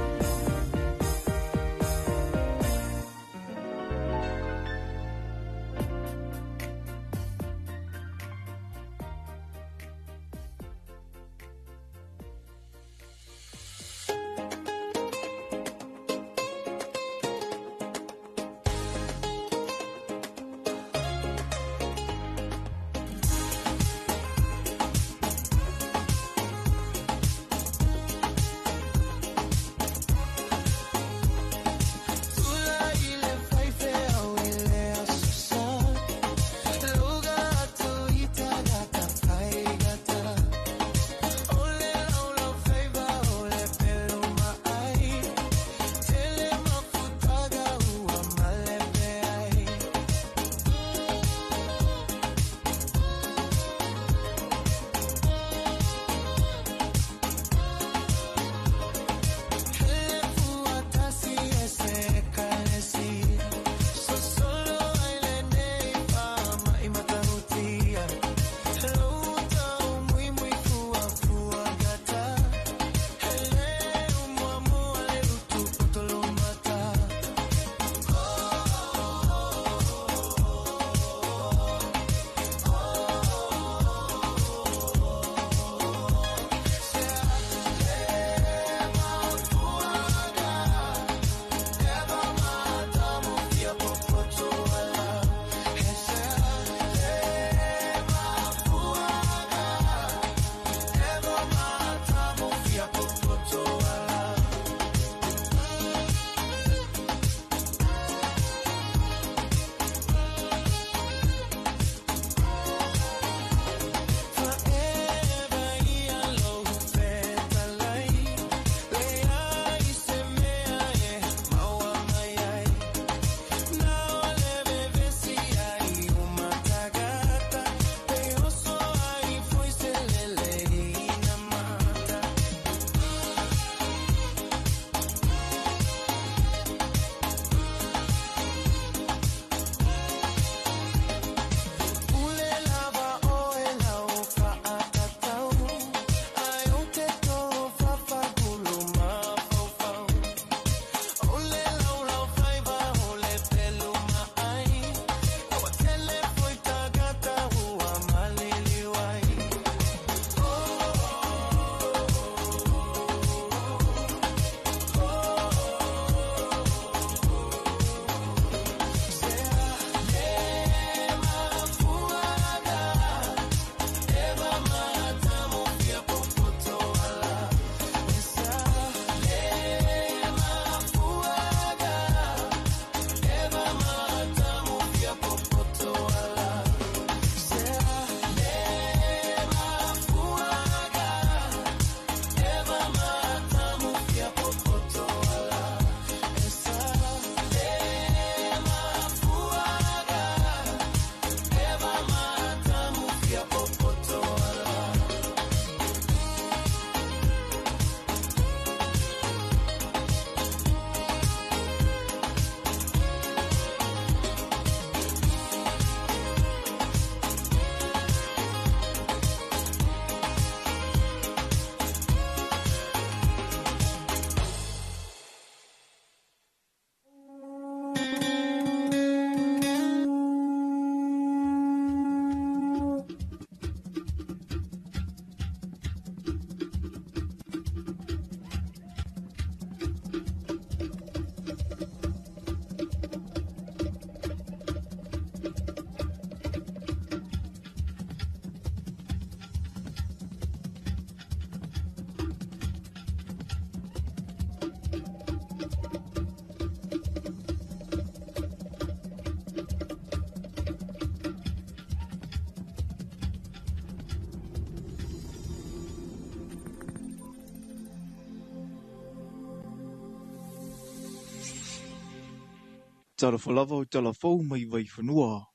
Talofa lava o tala fou mai Vaifanua.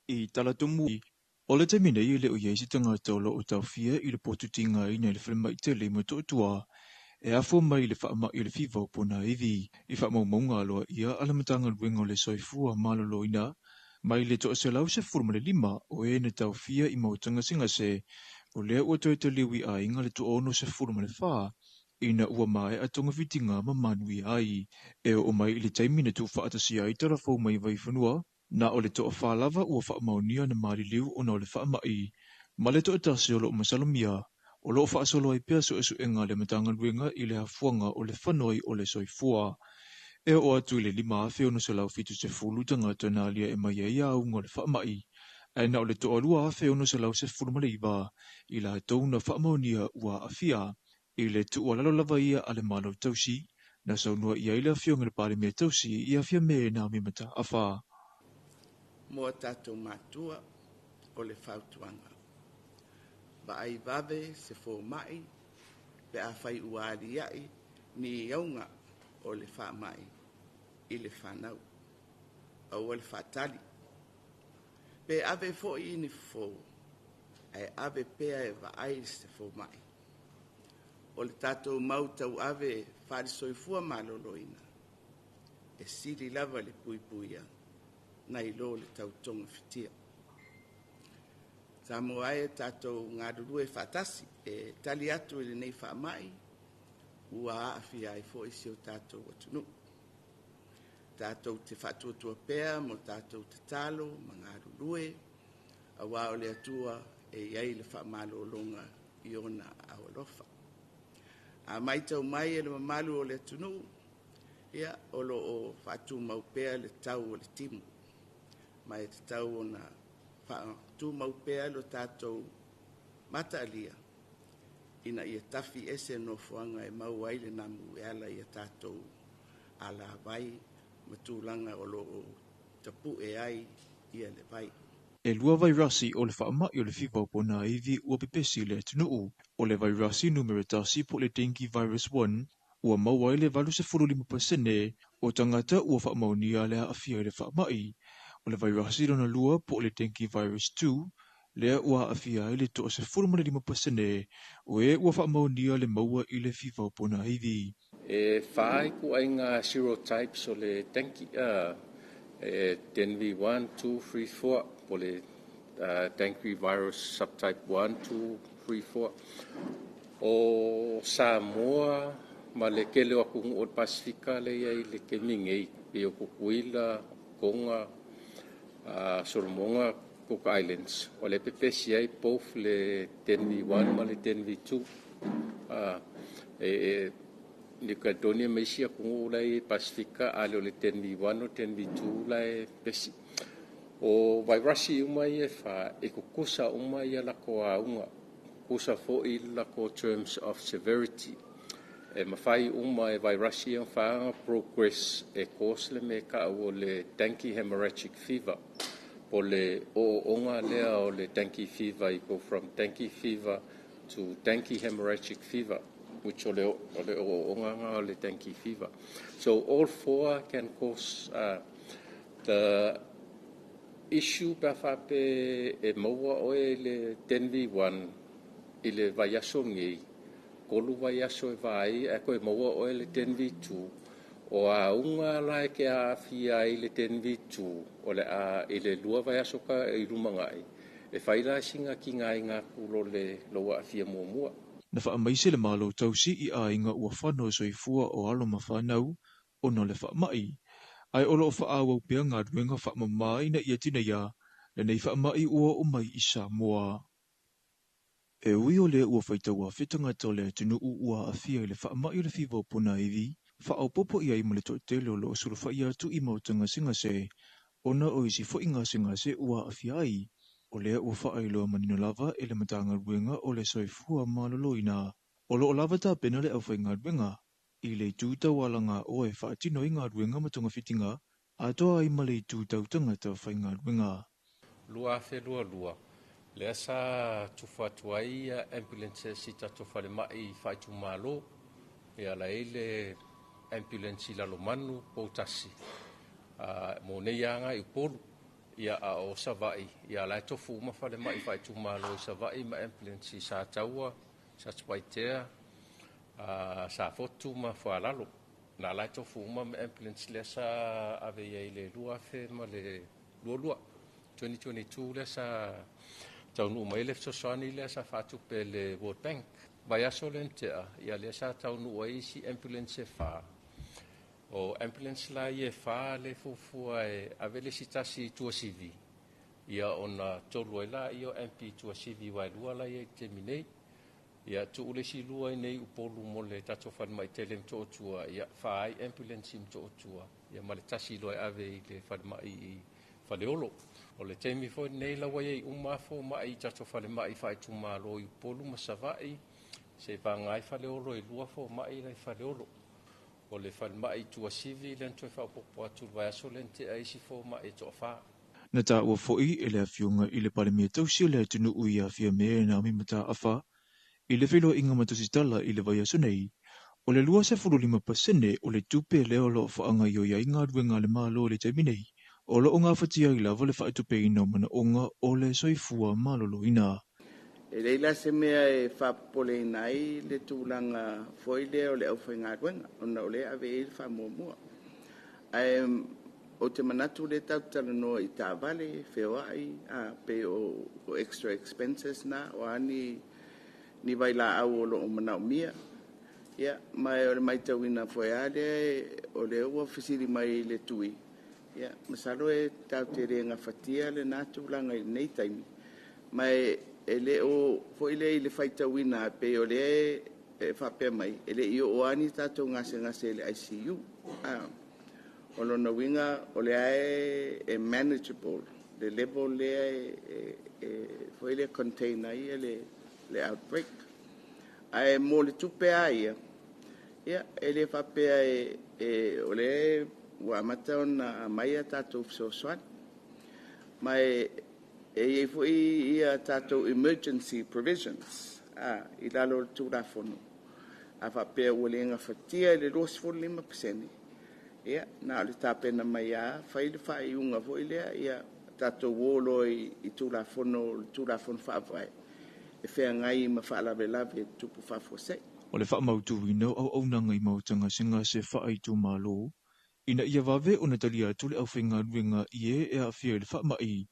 I talatumu o le taimi nei e le o i ai se tagata o lo o taofia i le potu tigaina i le falemai tele i Motootua e afua mai i le faamai o le fiva o ponaivi. I faamaumauga aloaia a le Matagaluega o le Soifua Maloloina mai le 115 o e na taofia i maota gasegase o lea ua toe taliu i aiga le 64 ina ua maea togafitiga ma manuia ai. E oo mai i le taimi na tuufaatasia ai tala fou mai Vaifanua, na o le toafā lava ua faamaonia na maliliu ona o le faamai, ma le toatasi o lo o masalomia, o lo o faasolo ai pea suesuega a le Matagaluega i le afuaga o le fanoi o le soifua. E oo atu i le 5,670 tagata na aliae mai ai auga o le faamai, ae na o le 2,619 i latou na faamaonia ua aafia. I le tuualalo lava ia a le Malo tausi, na saunoa i ai le afioga i le Palemia tausi i Afia Naomi Mataafa. Mo a tatou matua o le fautuaga. Vaai vave se fomaʻi pe afai ua aliaʻi ni auga o le faamaʻi i le fanau. Aua le faatali. Pe ave foi i ni fofo, ae ave pea e vaai se fomaʻi. O le tatou mau tauave faale-soifua maloloina, e sili lava le puipuia nai lo le tautogafitia. Samoa e tatou galulue faatasi e tali atu i lenei faamai ua aafia ai foi si o tatou atunuu. Tatou te faatuatua pea mo tatou tatalo ma galulue auā o le Atua e i ai le faamalologa i ona aao alofa. A matau mai e le mamalu o le atunuu, ia o lo o faatumau pea le tau o le timu, ma e tatau ona faatumau pea lo tatou mataalia ina ia tafi ese nofoaga e maua ai le namu e ala ia tatou alavai ma tulaga o lo o tapue ai ia le vai. E lua vairasi o le faamai o le fiva o ponaivi ua pepesi i le atunuu. O le vairasi numera 1 po o le dengue virus 1 ua maua ai le 85% o tagata ua faamaonia le aafia i le faamai. O le vairasi lona lua po o le dengue virus 2 lea ua aafia ai le 15% o e ua faamaonia le maua i le fiva o ponaivi. E whai ku ai ngā serotypes o le dengue, dengue 1, 2, 3, 4, po le dengue virus subtype 1, 2, 3, 4. O Samoa ma le kele o atunuu o le Pasifika le ia i le kemi nei, pe o Kukuila, Tonga, Solomonga, Cook Islands. O le pepesi ai both le 10V1 ma le 10V2. New Caledonia ma isi atunuu la i Pasifika, a le o le 10V1 o 10V2 la e pesi. O vairasi uma ia e wha, e kukusa uma ia lako auga, kukusa foi lako terms of severity. E mawhai uma e vairasi ia whaanga progress e cause le me ka o le dengue hemorrhagic fever. Po le o onga lea o le dengue fever, you go from dengue fever to dengue hemorrhagic fever, which o le o onga nga o le dengue fever. So all four can cause the issue pe whape e maua oe le 10V1 i le vaiaso ngei, kolu vaiaso e vai, e koe maua oe le 10V2, o a unga la e ke a awhia i le 10V2, o le a i le lua vaiaso ka i lumangai, e whaila singa ki ngai ngā kulo le loa awhia mua mua. Na whaamaise le malo tausi i aiga ua whano soifua o alo ma whanau o no le whaamai. Ai o lo whaawau pea ngā ruenga whaamama ina ia tina ia, le nei whaamai ua o mai i Samoa. E ui o le ua whaitaua whitangata o le atunuu ua aafia i le faamai o le fiva o ponaivi, whaopopo ia i ma le toatele o lo o sulufai atu i maota gasegase, ona o isi foi gasegase ua aafia ai. O lea ua faailoa manino lava e le Matagaluega o le Soifua Maloloina. O lo o lava tapena le aufaigaluega i le itu taualaga o e faatino ai galuega ma togafitiga, atoa ai ma le itu tau tagata faigaluega. 2022, lea sa tufa atu ai ambulances i tatou falemai faaitumalo, ia la ai le ambulance i Lalomanu, Poutasi. Mo nei anga i Upolu ia a o Sava'i ia la e tofu uma falemai faaitumalo i Sava'i ma ambulance i Sataua, Satupaitea, Safotu ma Fualalo. Na la e tofu uma ma ambulance lea sa ave i ai le 2022, 2022 lea sa taunuu mai le fesoasoani lea sa faatupe le World Bank. Vaiaso lea na tea, ia lea sa taunuu ai isi ambulance e 4. O ambulance la ia e 4 le fuafua e ave le isi tasi i Tuasivi, ia ona 3 ai la ia o MP Tuasivi wailua la ia i taimi nei. Ia tuu le isi 2 i nei Upolu mo le tatou falemai tele Motootua, ia 4 ai ambulance i Motootua, ia ma le tasi loa e ave i le falemai i Faleolo. O le taimi foi nei la ua iai uma fomai i tatou falemai faaitumalo i Upolu ma Sava'i, se vaga ai Faleolo e 2 fomai la i Faleolo. O le falemai Tuasivi lea na toe faaopoopo atu le vaiaso lea na tea isi fomai e toafa. Na taua foi e le afioga i le Palemia tausi o le atunuu ia Fiamē Naomi Mataafa i le feiloaiga ma tusitala i le vaiaso nei, o le 25% o le tupe lea o loo faagaioi ai galuega a le Malo i le taimi nei, o loo gafatia ai lava le faatupeina o manaoga o le soifua maloloina. E leai la se mea e faapopoleina ai le tulaga foi lea o le aufaigaluega, ona o lea ave i ai le faamuamua. Ae o te manatu le tatou talanoa i taavale, feoai, pe o extra expenses na, o a ni vailaau o loo manaomia. Ia, ma o le maitauina foi lava lea o lea ua fesili mai i le tui, ia, masalo e tatou te le gafatia lena tulaga i lenei taimi. Ma e le o foi lea i le faitauina pei o lea e faapea mai, e le i oo lava ni tatou gasegase i le ICU. O lona uiga o lea e manageable le level lea e foi lea contain ai le outbreak. Ae mo le tupe a ia, ia, e le faapea o lea ua amata ona aumai a tatou fesoasoani. Ma e iai foi ia tatou emergency provisions i lalo o le Tulafono. A faapea ua le gafatia i le 25%, ia, na o le tapena mai lava, fai le faaiuga foi lea, ia, tatou o loa i Tulafono, le Tulafono Faavae, e feagai ma faalavelave tupu faafuasei. O le faamautuina o auaunaga i maota gasegase faaitumalo, ina ia vave ona talia atu le aufaigaluega i e aafia i le faamai,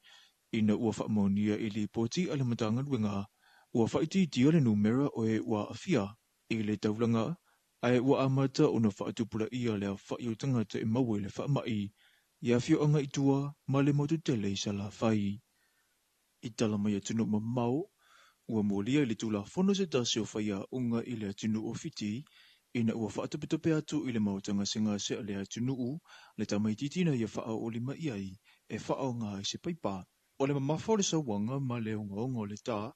ina ua faamaonia i lipoti a le Matagaluega, ua faaitiitia le numera o e ua aafia i le taulaga, ae ua amata ona faatupulaia le aofai o tagata e maua i le faamai i afioaga i tua ma le motu tele i Salafai. I tala mai atunuu mamao, ua molia i le Tulafono se tasi o faiaoga i le atunuu o Fiti, ina ua faatopetope atu i le maota gasegase a le atunuu le tamaitiiti na ia faaoolima i ai e faaaoga ai se paipa. O le mamafa o le sauaga ma le ogaoga o le tā,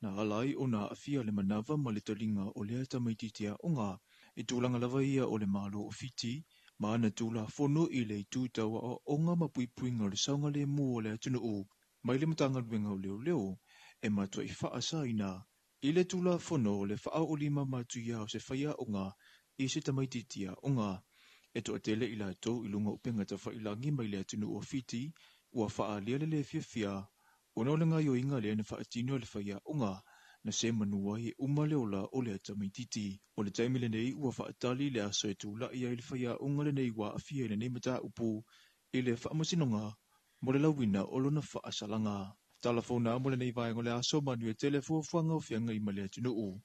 na ala ai ona aafia le manava ma le taliga o lea tamaitiiti aoga. I tulaga lava ia o le Malo o Fiti, ma ana Tulafono i le itu tau aoaoga ma puipuiga o le saogalemu o le atunuu, mai le Matagaluega o Leoleo, e matuai faasaina i le Tulafono o le faaoolima matuia o se faiaoga i se tamaitiiti aoga. E toatele i latou i luga o upega tafailagi mai le atunuu o Fiti, ua faaalia le le fiafia, ona o le gaoioiga lea na faatino e le faiaoga, na se manu ai e uma le ola o le tamaitiiti. O le taimi lenei ua faatali le aso e tula'i ai le faiaoga lenei ua aafia i lenei mataupu i le faamasinoga mo le lauina o lona faasalaga. Talafona mo lenei vaega o le aso manuia tele fuafuaga o feagai ma le atunuu.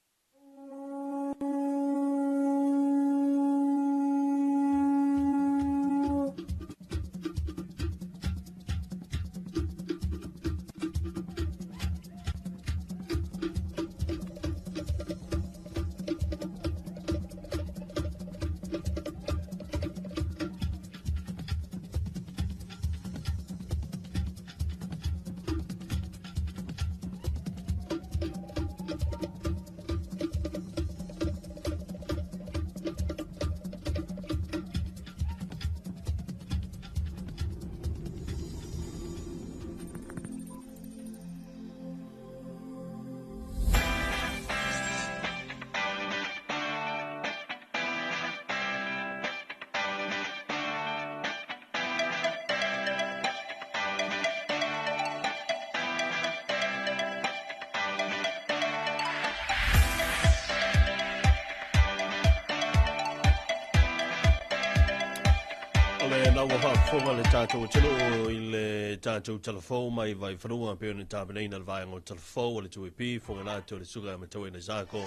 Na ua faafofoga le tatou atunuu i le tatou talafou mai Vaifanua pei ona tapenaina le vaega o talafou o le 2AP fofoga atu o le Susuga Matauena Isako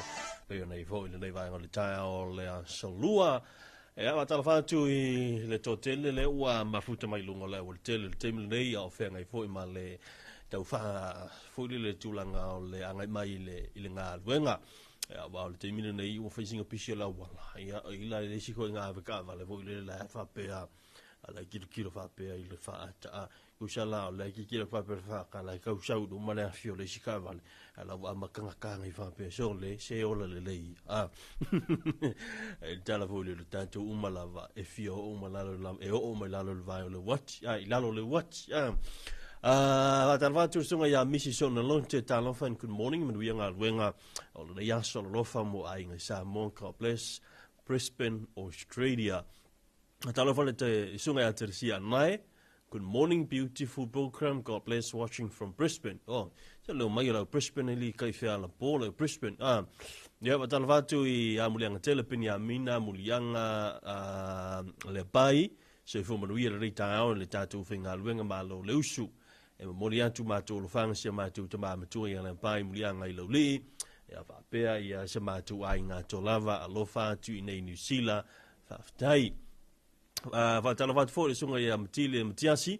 pei ona i foi lenei vaega o le taeao o le aso Lua. Ia, faatalofa atu i le toatele lea ua mafuta mai luga o le aualatele i le taimi lenei, a o feagai foi ma le tau faa foi lele tulaga o le agai mai i le, i le galuega. Ia, aua o le taimi lenei ua fai sina pisi o le auala. Ia, i la le isi foi ngā whakaawale foi lele la faapea, a la kilokilo faapea i le whaata. Kusa la o le kikilo faapea le whaakala i kausau luma le afi o le isi kaawale. A la ua amakangakanga i faapea so le se ola lelei. A. E tala foi le tatou uma lava e fia oo uma lalo lava e oo mai lalo le vai o le uati. A i lalo le uati. A. Faatalofa atu le susuga ia Mrs. Sona Lonte, talofa and good morning, manuia galuega o lenei aso alolofa mo aiga i Samoa, God bless, Brisbane, Australia. Talofa le te susuga ia Teresia Nae, good morning, beautiful program, God bless, watching from Brisbane. Oh, se leo mai o lau Brisbane e li kai whea la po lau Brisbane. Ah, ia, faatalofa atu i Amulianga Tele, Peniamina, Amulianga, le Pai, soifua manuia lenei taeao i le tatou faigaluega malo le usu. E momoli atu matou alofaga si a matou tama matua ia Leapai Muliaga i Laulii, ia faapea ia se matou aiga atoa lava, alofa atu i nei Niu Sila, faafetai. Faatalofa atu foi i le susuga ia Matile Matiasi,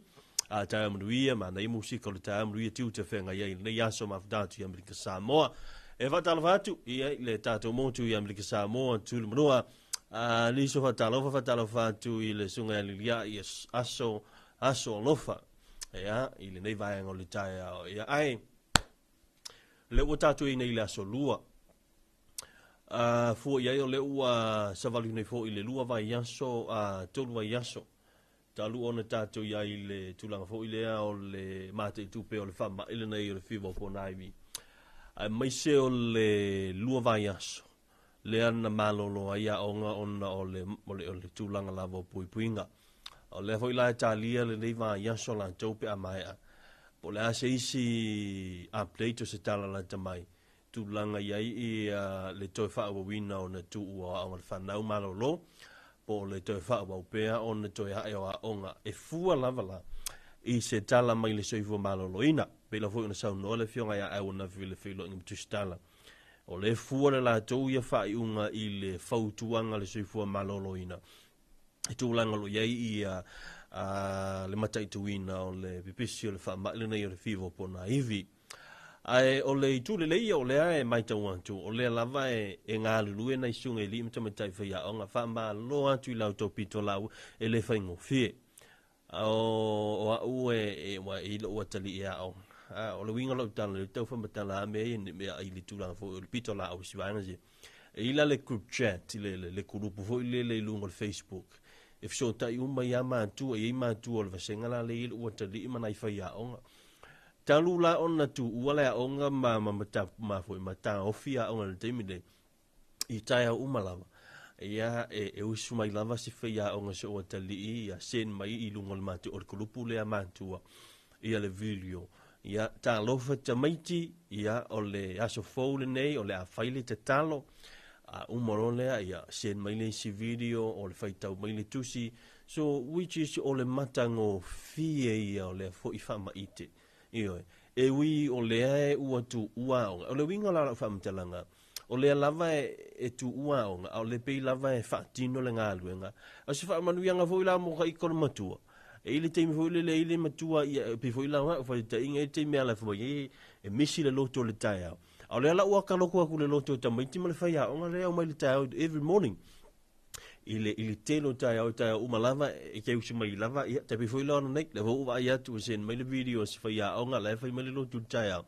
a taeao manuia, manaia musika o le taeao manuia tiute feagai ai i lenei aso mafuta atu i Amerika Samoa. E faatalofa atu ia i le tatou motu i Amerika Samoa, Tulumanua, liso faatalofa, faatalofa atu i le susuga ia Liliai aso, aso alofa. Ia, i lenei vaega o le taeao. Ia, ai, le ua tatou i nei le aso lua. Fua i ai o le ua savali nei foi i le lua vaiaso, tolu vaiaso. Talu ona tatou i ai i le tulaga foi lea o le mataitupe o le faamai lenei o le fiva o Ponaivi. Aemaise o le lua vaiaso lea na malolo ai aoga ona o le, o le, o le tulaga lava o puipuiga. O lea foi la e talia lenei vaiaso latou pe a maea. Po o le a se isi update o se tala lata mai, tulaga i ai ia le toe faaauauina ona tuu o aoga le fanau malolo, po o le toe faaauau pea ona toe ae o aoga e fua lava la i se tala mai le soifua maloloina. Pei lava foi ona saunoa le Afioga ia Aewa Nafi i le feiloaiga ma Tusitala, o lea e fua le latou ia faaiuga i le fautuaga a le soifua maloloina i tulaga o lo o i ai ia le mataituina o le pipisi o le faamai lenei o le fiva o ponaivi. Ae o le itu lelei ia o lea e matau atu, o lea lava e, e galulue nai susuga i alii ma tamaitai faiaoga, faamalo atu i la outou pitolaau e le faigofie. O, o au e, e, ua e i lou atalii e aoga. A, o le uiga o lau tala, le tau faamatala a mea ia ne mea i le tulaga foi o le pitolaau i si vaega sia. E i la le group chat, le, le, le kulupu foi lele i luga o le Facebook. E fesootai uma ai lava matua, e i ai matua o le vasega la lea e i ai lou atalii ma nai faiaoga. Talu la ona tuua le aoga ma ma ma ma foi ma taofi aoga i le taimi nei, i taeao uma lava. Ia, e, e usu mai lava si faiaoga si ou atalii, ia send mai i luga o le matou, o le kulupu lea matua, ia le video. Ia, talofa tamaiti, ia, o le aso fou lenei, o le a fai le tatalo, a uma loa lea, ia, send mai le isi video, o le faitau mai le tusi, So, which is o le matagofie ia o lea foi faamaite. Ioe. E ui o lea e ua tuua aoga. O le uiga la o lau faamatalaga, o lea lava e, e tuua aoga, a o le pei lava e faatino le galuega. O se faamanuiaga foi la mo ka ika o le matua. E i le taimi foi lele e i le matua, ia, e pei foi la o au faitaitaiga, e i le taimi e ala mai ai, e misi le loto i le taeao. A o lea la ua kaloko atu le loto e tamaiti ma le faiaoga lea e omai i le taeao every morning. I le, i le tele o taeao, taeao uma lava, e te usu mai lava, ia, te pei foi la ona nei, le foi ua vaai atu, ua send mai le video a se faiaoga, la e fai mai le lotu i le taeao.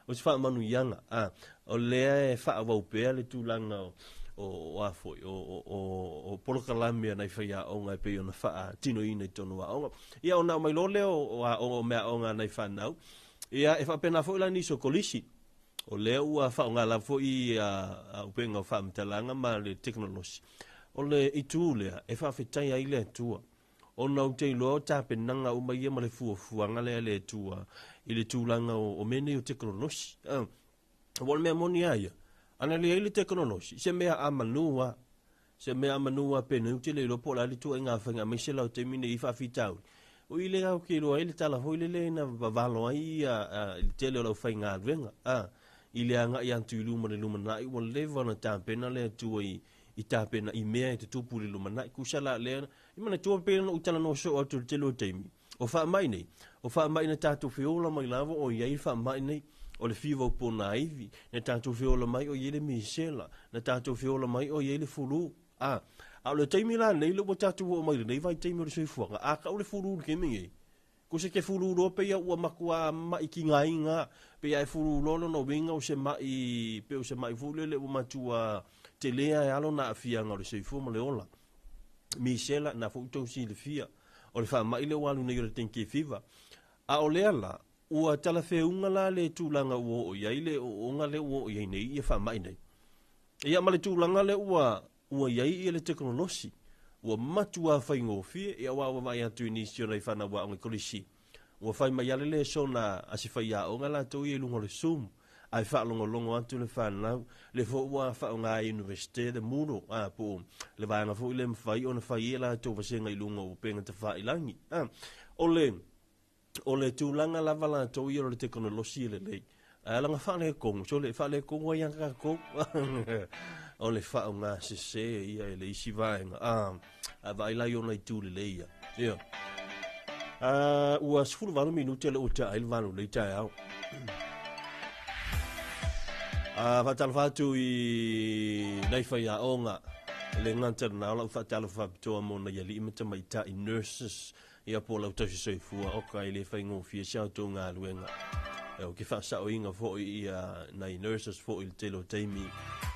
O se faamanuiaga, a, o lea e faaauau pea le tulaga o, o, o a foi, o, o, o, o polokalame a nai faiaoga e pei ona faatinoina i totonu o aoga. Ia, ona aumai loa lea o, o aoga, o meaaoga a nai fanau, ia, e faapena foi la nisi o kolisi. O lea ua faaaoga lava foi a upega o faamatalaga ma le tekonolosi. O le itu lea e faafetai ai le Atua, ona ou te iloa o tapenaga uma ia ma le fuafuaga lea a le Atua i le tulaga o mea nei o tekonolosi. Aua o le mea moni lava ia, ana leai le tekonolosi, se mea a manu lava. Se mea manu a pene u te le iloa po o le a le ituaiga faiga aemaise la o taimi nei i faafitauli. O i lea ou te iloa ai le tala foi lele na vavalo ai ia i le tele o le aufaigaluega, a, i le agai atu i luma i le lumanai ua leva ona tapena le Atua i, i tapena i mea e tutupu i le lumanai. Tusa la lea, i manatua pei ona ou talanoa soo atu i le tele o taimi, o faamai nei, o faamai na tatou feola mai lava o i ai le faamai nei, o le fiva o ponaivi, na tatou feola mai o i ai le misela, na tatou feola mai o i ai le fulu. A, a o le taimi la nei lea ua tatou oo mai lenei vaitaimi o le soifuaga, a kau le fulu i le taimi nei, ko se te fulu loa pei a ua matua ma'i tigaina, pei a e fulu loa lona uiga o se ma'i, pei o se ma'i foi lele ua matua telē a lona aafiaga o le soifua ma le ola. Misela, na foi tou silafia, o le faama'i lea ua alu nei o le dengue fever. A o lea la, ua talafeuga la le tulaga ua oo i ai le ooooga lea ua oo i ai nei ia faama'i nei. Ia ma le tulaga lea ua ua i ai ia le tekonolosi, ua matua faigofie, ia aua ua vaai atu i nisi o nai fanau aoga i kolisi, ua fai mai lava le lesona a se faiaoga latou ia i luga o le Zoom, ae faalogologo atu le fanau, lea foi ua faaaoga e Iunivesite le Moodle, a, po o le vaega foi lea e mafai ona fai ai a latou vasega i luga o upega tafailagi. A, o le O le tulaga lava latou ia o le tekonolosi e lelei. Ae alaga faaletonu, sole, e faaletonu ai lava tatou. O le faaaoga sese ia e le isi vaega. A, a vaai la i ona itu lelei ia. Ia. A, ua 18 minute lea ua tea ai le 8 o lenei taeao. A, faatalofa atu i nai faiaoga. E le gata lena o lau faatalofa faapitoa mo nai alii ma tamaitai nurses Ia po o lau tausi soifua, oka e le faigofie si a outou galuega. Ia ou te faasaoina foi ia nai nurses foi i le tele o taimi,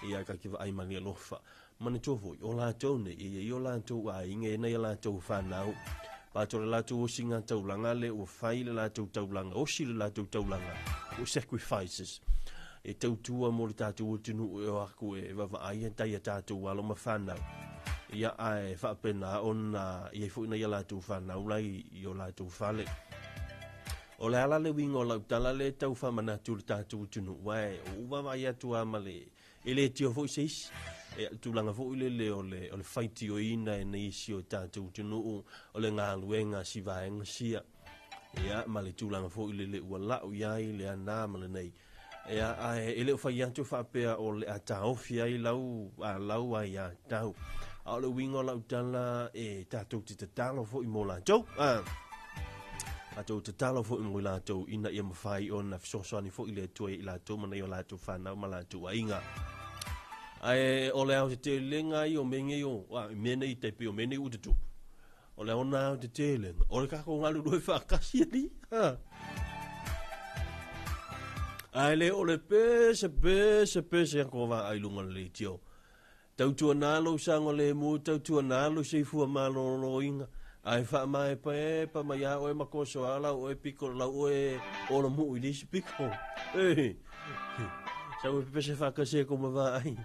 ia ta te vaai ma le alofa. Manatua foi, o latou nei, e i ai o latou aiga, e i ai nai a latou fanau. Bato le latou osiga taulaga lea ua fai le latou taulaga, osi le latou taulaga, o sacrifices. E tautua mo le tatou atunuu e o atu e vaavaai e tai a tatou alo ma fanau. Ia, ae faapena ona i ai foi nai a latou fanau la i o latou fale. O le ala le uiga o lau tala lea e tau faamanatu i le tatou atunuu, aua ua ou vaavaai atu lava ma le, e le tio foi se isi. E, tulaga foi lele o le, o le faitioina e nisi o tatou atunuu o le galuega a si vaega sia. Ia, ma le tulaga foi lele ua lau i ai le ana ma lenei. Ia, ae e le o fai atu faapea o le a taofi ai lau, a, lau aiatatau. A o le uiga o lau tala e tatou te tatalo foi mo latou. A, tatou tatalo foi mo i latou ina ia mafai ona fesoasoani foi le Atua i latou ma nai o latou fanau ma latou aiga. Ae o le aotetelega ia o mea nei o, a, mea nei tai pei o mea nei ua tutupu. O le aona aotetelega, o le tatou galulue faatasi alii. Ha. Ae le o le pese, pese, pese atu o vaai lunga le leitio. Tautuana lou saogalemu, tautuana lou soifua maloloina, ae faamaepaepa mai lava oe ma toso lau oe piko, lau oe olamuu i le isi piko. Ei, sau e pepese faatasi ai kou ma vaai.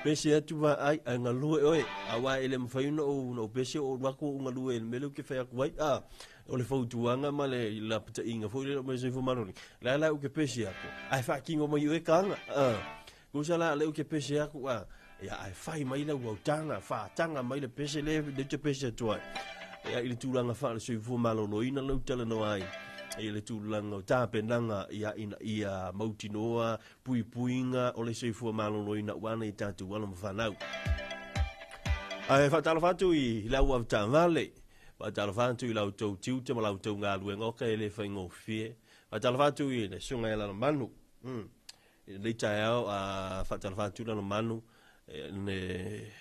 Pese atu vaai, ae galue oe. Aua e le mafai ona ou pese o ou alu atu ou galue i le mea lea ou te fai atu ai. A, o le fautuaga ma le lapataiga foi lea o mea soifua maloloina. O le a la ou te pese atu, ae faatino mai oe taga. A, Tusa la lea ou te pese atu, a, ia, ae fai mai lau autaga, faataga mai le pese lea ou te pese atu ai. Ia, i le tulaga faale-soifua maloloina lea ou te talanoa ai, i le tulaga o tapenaga, ia, ina ia mautinoa puipuiga o le soifua maloloina aua nai tatou alo ma fanau. Ae faatalofa atu i lau avetaavale, faatalofa atu i la outou tiute ma la outou galuega, oka e le faigofie. Faatalofa atu i le susuga ia Lalomanu. I lenei taeao, a faatalofa atu Lalomanu, le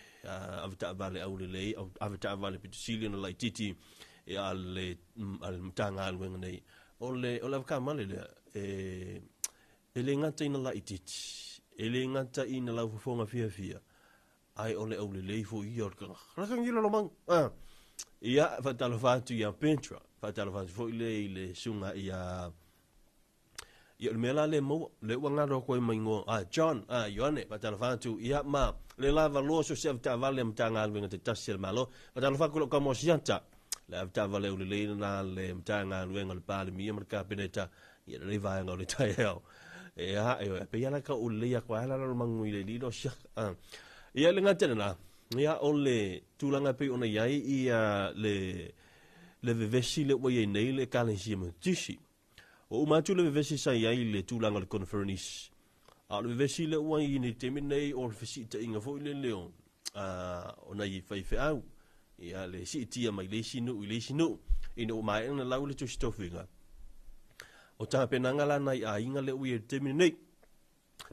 avetaavale aulelei, avetaavale pito sili ona laitiiti a le Matagaluega nei. O le avetaavale lea, e le gata ina laitiiti, e le gata ina laufofoga fiafia, ae o le aulelei foi ia o le tagata. Laka Lalomanu. Ia, faatalofa atu ia Petra, faatalofa atu foi le i le susuga ia Ia, o le mea la lea maua, lea ua galo atu ai ma igoa, a John, a Ioane, faatalofa atu, ia ma le lava loa so se avetaavale a Matagaluega taitasi a le Malo. Faatalofa atu i lau tama o Siata, le avetaavale aulelei lena le Matagaluega o le Palemia ma le Kapeneta, ia lenei vaega o le taeao. Ia, e pei lava la tau aulelei atu ai la Lalomanu i le alii lea o Siata. Ia, le gata lena, Ia, o le tulaga e pei ona i ai ia le, le vevesi lea ua i ai nei le Ekalesia Metotisi. Ua uma atu le vevesi sa i ai i le tulaga o le conference, a o le vevesi lea ua i ai nei i le taimi lenei o le fesiitaiga foi lele o, o nai faifeau, ia, le siitia mai le isi nuu i le isi nuu, ina ua maea ona lau le tusi tofiga. O tapenaga la nai aiga lea ua i ai i le taimi lenei,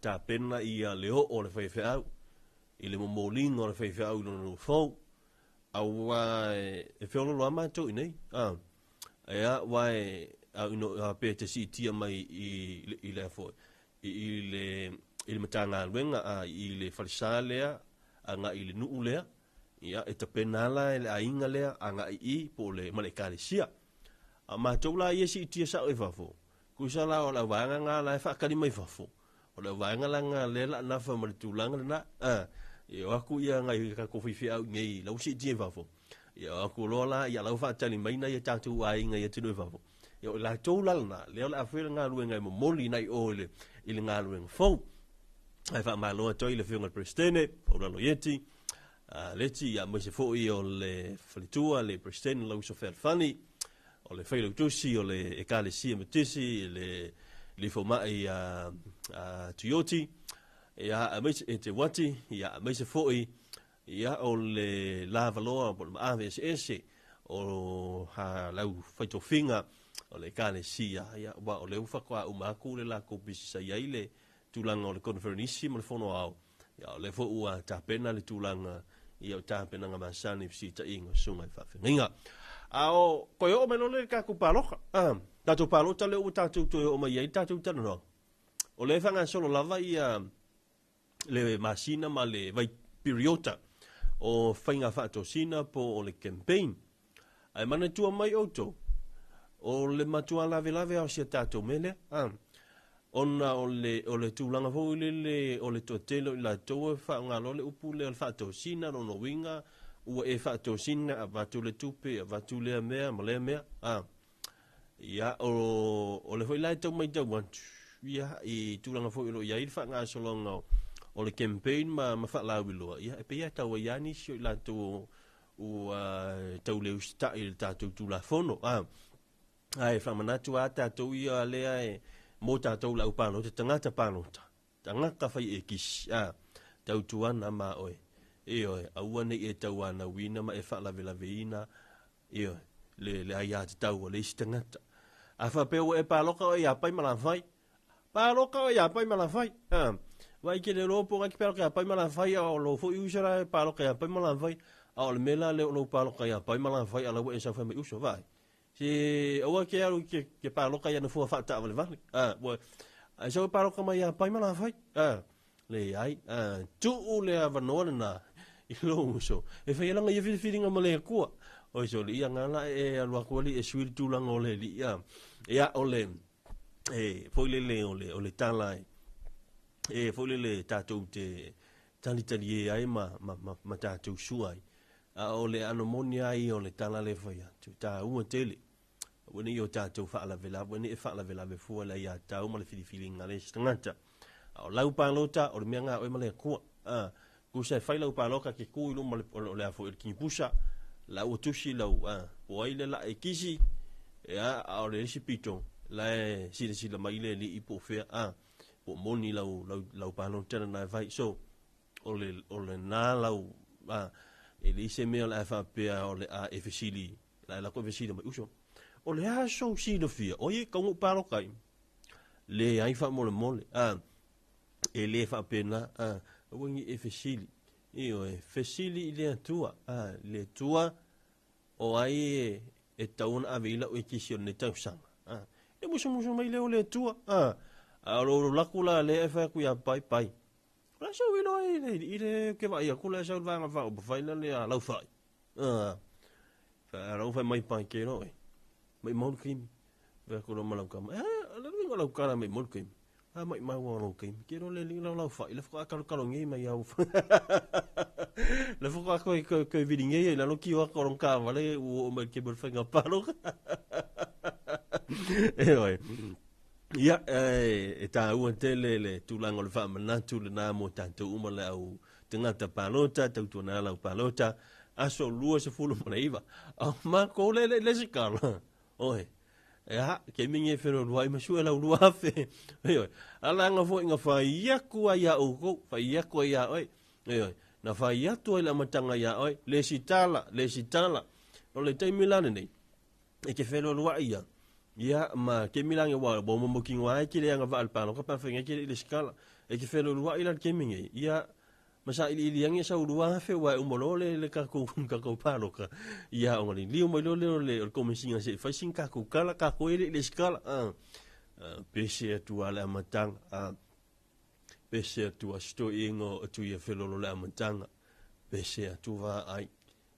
tapena ia le oo o le faifeau i le momoliga o le faifeau i lona nuu fou, aua e feololo lava matou i inei, a, ea, aua e, a, ino, a, pe te siitia mai i, i le foi, i, i le, i le Matagaluega, a, i le falesa lea, agai i le nuu lea, ia, e tapena lava la e le aiga lea agai i i, po o le, ma le ekalesia. A o matou la ia e siitia sao i fafo, tusa la o le auvaega lena la e faatali mai fafo, o le auvaega la lena lea la nafa ma le tulaga lena, a, e o atu ia nai tatou faifeau i nei la ua siitia i fafo, ia o atu loa la, ia la ua faatali mai nai a tatou aiga i atunuu i fafo, ia o i latou la lena, lea o le a fai le galuega e momoli nai o i le, i le galuega fou. Ae faamalo atu ai i le Afioga i le Peresetene, Paulalo Ieti, Leti, ia aemaise foi o le faletua, le Peresetene lau uso Fealofani, o le Failautusi o le Ekalesia Metotisi, le Alii Fomai a Tuioti, ia aemaise e Te Wati, ia aemaise foi ia o le lavaloa po o le maave eseese o ha lau faitofiga o le Ekalesia, ia aua o lea ua faatoa uma atu le latou pisi sa i ai le tulaga o le koneferenisi ma le fono ao, ia o lea foi ua tapena le tulaga ia o tapenaga masani i fesuitaiga o susuga i faafeagaiga. A o toe oo mai loa lea i le tatou palota, a, tatou palota lea ua tatou toe oo mai ai le tatou talanoaga, o lea e faagasolo lava ia le masina ma le vai piriota o faiga faatosina po o le campaign. Ae manatua mai outou, o le matua lavelave lava o si a tatou mea lea, a, ona o le, o le tulaga foi lele o le toatele o i latou e faaaoga loa le upu lea o le faatosina, lona uiga ua e faatosina, avatu le tupe, avatu lea mea ma lea mea, a. Ia, o, o le foi la e tau matau atu, ia, i tulaga foi o lo o i ai le faagasologa o, o le campaign ma, ma faalauiloa, ia, e pei lava e tau ai lava nisi o i latou ua tau le usitai i le tatou Tulafono. A, ae faamanatu lava tatou ia lea e mo tatou le au palota, tagata palota, tagata fai ekisi, a, tautuana ma oe, ioe, aua ne i e tauanauina ma e faalavelaveina, ioe, le, le aiatatau a le isi tagata. A faapea ua e paloka oe ia Pai Malafai, Paloka oe ia Pai Malafai. A, vaai ke le iloa po o ai ke paloka ia Pai Malafai, a o lou foi uso la e paloka ia Pai Malafai, a o le mea la lea o lou paloka ia Pai Malafai, a la ua e saofai mai uso, vaai. Se aua ke alu ke, ke paloka ia na fua faataavalevale. A, ua, ai sau e paloka mai ia Pai Malafai. A, leai, a, tuu le avanoa lena i lou uso e fai ai lana ia filifiliga ma le Atua. Oi sole, ia nga la e alu atu alii e sui le tulaga o le alii. A, ia o le, e foi lele o le, o le tala e, e foi lele tatou te talitalie ai ma, ma, ma, ma tatou sua ai. A o le ano moni ai o le tala le fai atu, tāua tele. Aua ne i o tatou faalavelave, aua ne i e faalavelave fua le aiatatau ma le filifiliga a le isi tagata. A o lau palota, o le mea ngā oe ma le Atua. A, tusa e fai lau paloka ke kū i luma o le, o le a foi o le kinipusa, la ua tusi lau, a, po ai le la e kisi, ia, a o le isi pito, la e silasila mai le alii po o fea, a, po o moni lau, lau, lau palota lena e fai. So, o le, o lena lau, a, e leai se mea o le a faapea o le a e fesili, la e lako e fesili mai, uso, o le a sou silafia, oi e taunuu paloka ai, leai faamolemole, a, e le faapena, a, aua ne i e fesili, ioe, fesili i le Atua, a, le Atua o ai e, e tatau ona ave i lau ekisi o lenei tausaga, a, e musumusu mai lea o le Atua, a, a o lou laku la lea e fai atu ia Pai, Pai, o le a sau iloa i le, i le, ke vaai atu la e sau le vaega faaupufai la le a Laufai, a, fa lau fai mai Pai ke loe, mai mau le taimi, fai atu loa ma lau tama, e, le uiga o lau tala mai mau le taimi, A mai mau o lou taimi, ke loa le alii lau lau fai, le faatoa kalokalo nei mai au. Le faatoa koe koe koe vili nei ai lalo ki o aka o lona taavale ua oo mai i le taimi o le faiga palota. Ioe. Ia, e, e tāua tele le tulaga o le faamanatu lena mo tatou uma le au tagata palota tautuana lau palota aso 29 a makou le le lesitala oe ia ke mingi e whenua ma sue lau lua afe. Ioe. Alanga foi nga whai aku ai a oukou, whai aku ai a oe. Ioe. Na whai atu ai la matanga ia oe, le sitala, le sitala. O le taimi la lenei, e ke whenua ia. Ia, ma ke milange wa, bo mo ki ngwa ke le anga va al palo ka pa whenga ke le sikala. E ke whenua i la ke mingi. Ia, ma sa ili ili ange sa ulua afe wa umolo le le ka ko ka ko palo ka. Ia o le liu mai lo le le o komesinga se fai sin ka ko kala ka ko ele le skala a pese atu ala matanga a pese atu asto ingo atu ia felolo le matanga pese atu va ai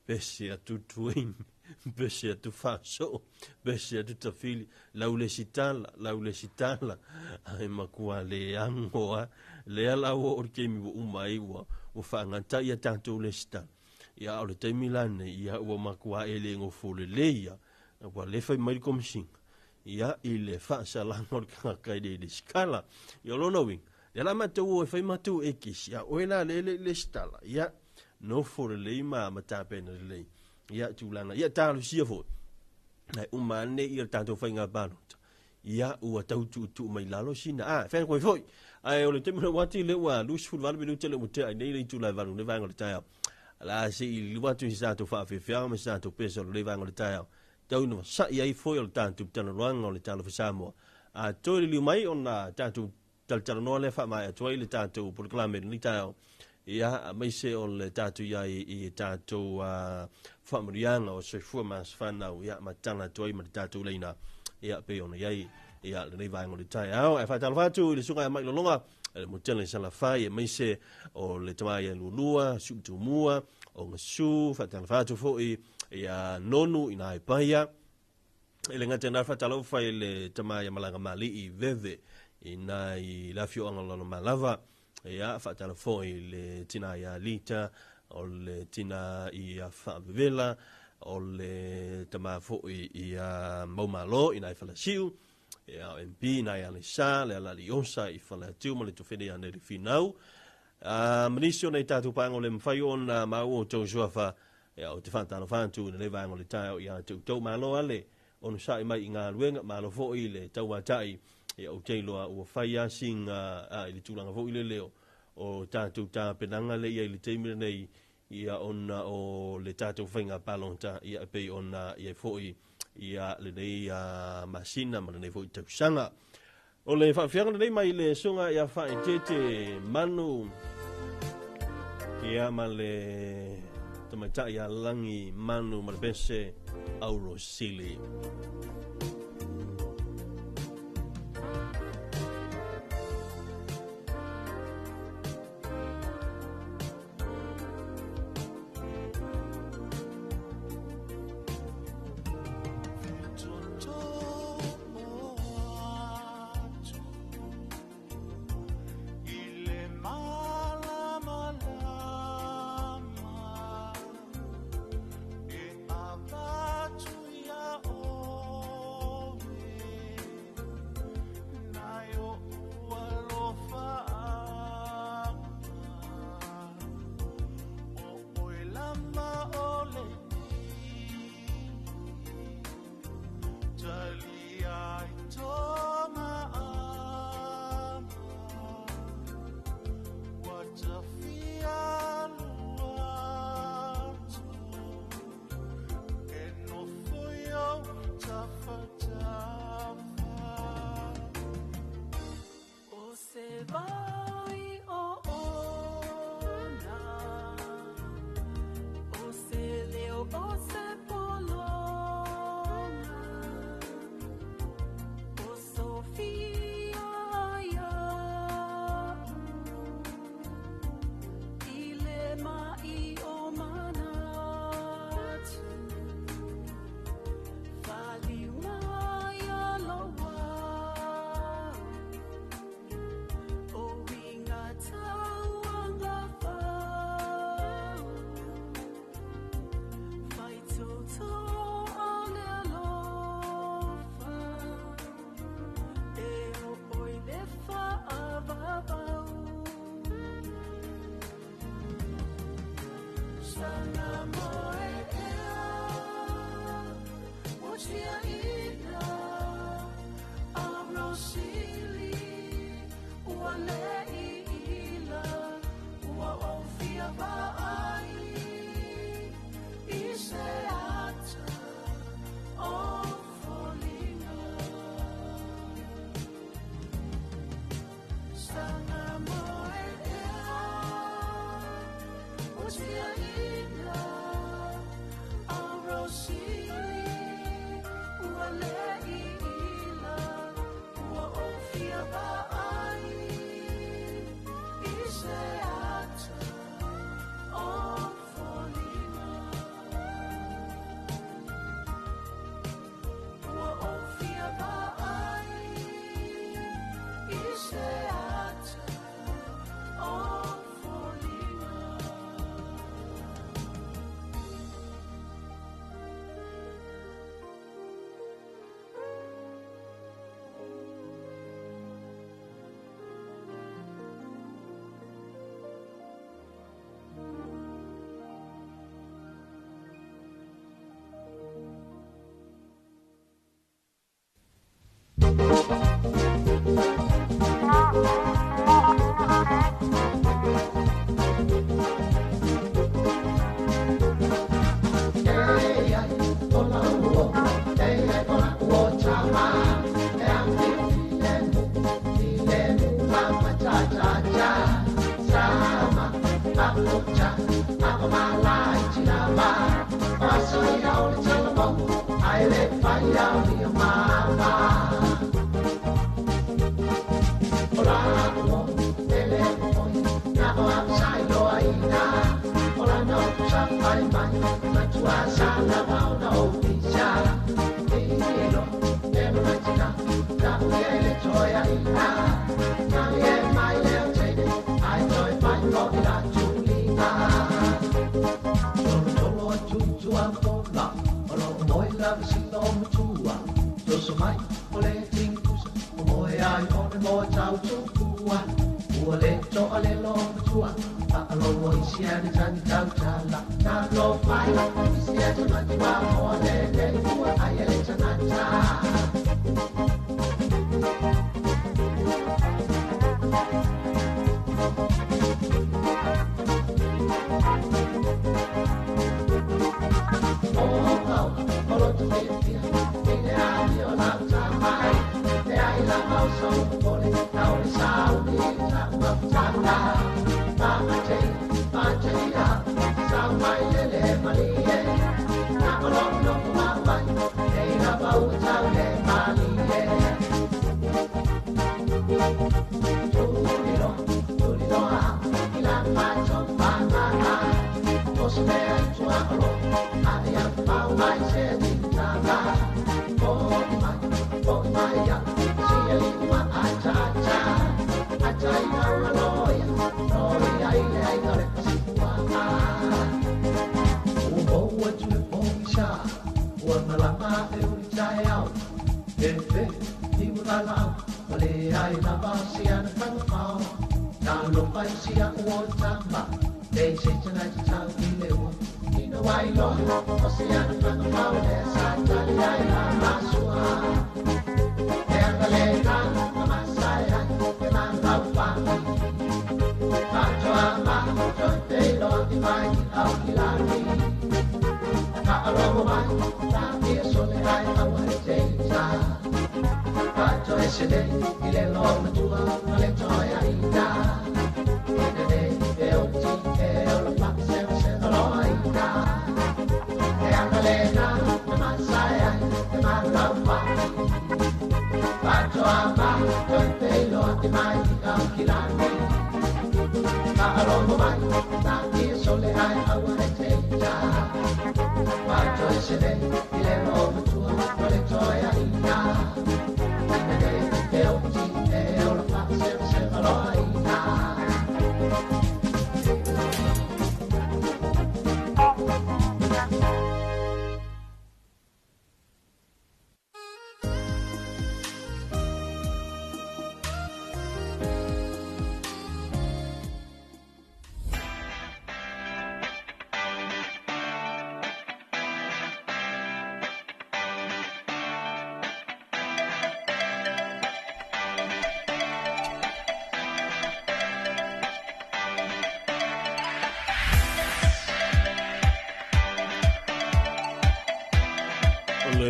pese atu tuin pese atu faso pese atu tafili lau le sitala ai makua le angoa le ala o ke mi umai ua ua whaangata ia tātou le sitala. Ia o le taimi lane, ia ua makua e le ngofo le leia, ua le whai mai komisinga. Ia i le whaasalanga o le kaka i le skala. Ia lona winga, ia la matou e whai matou e kisi, ia oe la le le sitala. Ia nofo le lei ma matapena le lei. Ia tūlanga, ia tālusia fo. Nai umane ia tātou whai ngā palota. Ia ua tau tu mai lalo sina. Ah, whai koe foi. Ai o le taimi na wati le ua 28 minuta le ua tea nei le tula valu le vaenga o le taeao. La se i liwa atu i sa tātou whaafewheanga me sa tātou pesa o le vaenga o le taeao. Tau ina sa'i ai foi o le tātou talanoaga o le talofa Samoa. A toi le liu mai ona tātou talatalanoa lea whaamai atu ai le tātou polokalame le taeao. Ia maise o le tātou ia i tātou whaamurianga o soifua ma se whanau ia matana atu ai ma le tātou leina. Ia pe ona iai ia lenei vaenga o le taeao. Ae whaatalofa atu i le suka ia mai lolonga le motele sa lafai e maise o le tama ia lulua, suutumua, o ngasu, whaatalofa atu foi ia nonu i nai paia. E le ngate nā whaatalofa i le tama ia malanga mali i veve i nai lafioanga lalo malava. Ia whaatalofa i le tina ia lita, o le tina ia whaavevela, o le tama foi ia maumalo i nai whalasiu. Ia MP nai alisa le ala liosa i whalatiu ma le tofene ia nere whinau. Manisi o nei tātou pāngo le mwhai ona mau o tau suafa ia o te whātalo whāntu na le vaenga o le taeo ia tau tau malo ale ono sa'i mai i ngā luenga malo foi le tau atai ia o teiloa ua whai asinga i le tūlanga foi le leo o tātou tāpenanga le ia i le teimira nei ia ona o le tātou whainga palonta ia pei ona ia foi ia lenei masina ma lenei foi tausanga. O le whaafianga lenei mai le sunga ia whaetete manu ia ma le tamaitai ia langi manu ma le pese Aurosili. Avatu ia o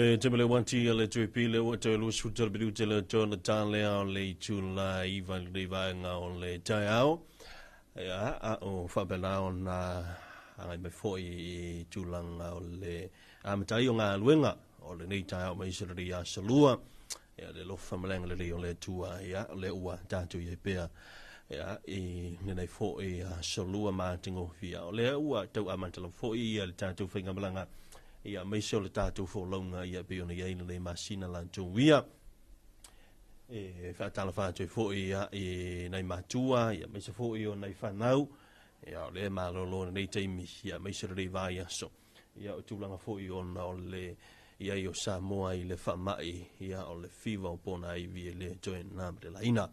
le taimi le uati a le Tuipile ua toe 23 minute le tona talea o le itula 9 i lenei vaega o le taeao. Ia, a o faapena ona agai mai foi i tulaga o le amatai o galuega o lenei taeao ma isi o lenei aso lua. Ia, le alofa ma le agalelei o le Atua, ia, o lea ua tatou i ai pea, ia, i lenei foi aso lua matagofie. O lea ua tau amata lava foi ia le tatou faigamalaga, ia, aemaise o le tatou folauga, ia, pei ona i ai lenei masina latou ia. E faatalofa atu ai foi, ia, i nai matua, ia, aemaise foi o nai fanau, ia, o lea e malolo i lenei taimi, ia, aemaise o lenei vaiaso. Ia, o tulaga foi ona o le i ai o Samoa i le faamai, ia, o le fiva o pona ivi e le toe na ma le laina.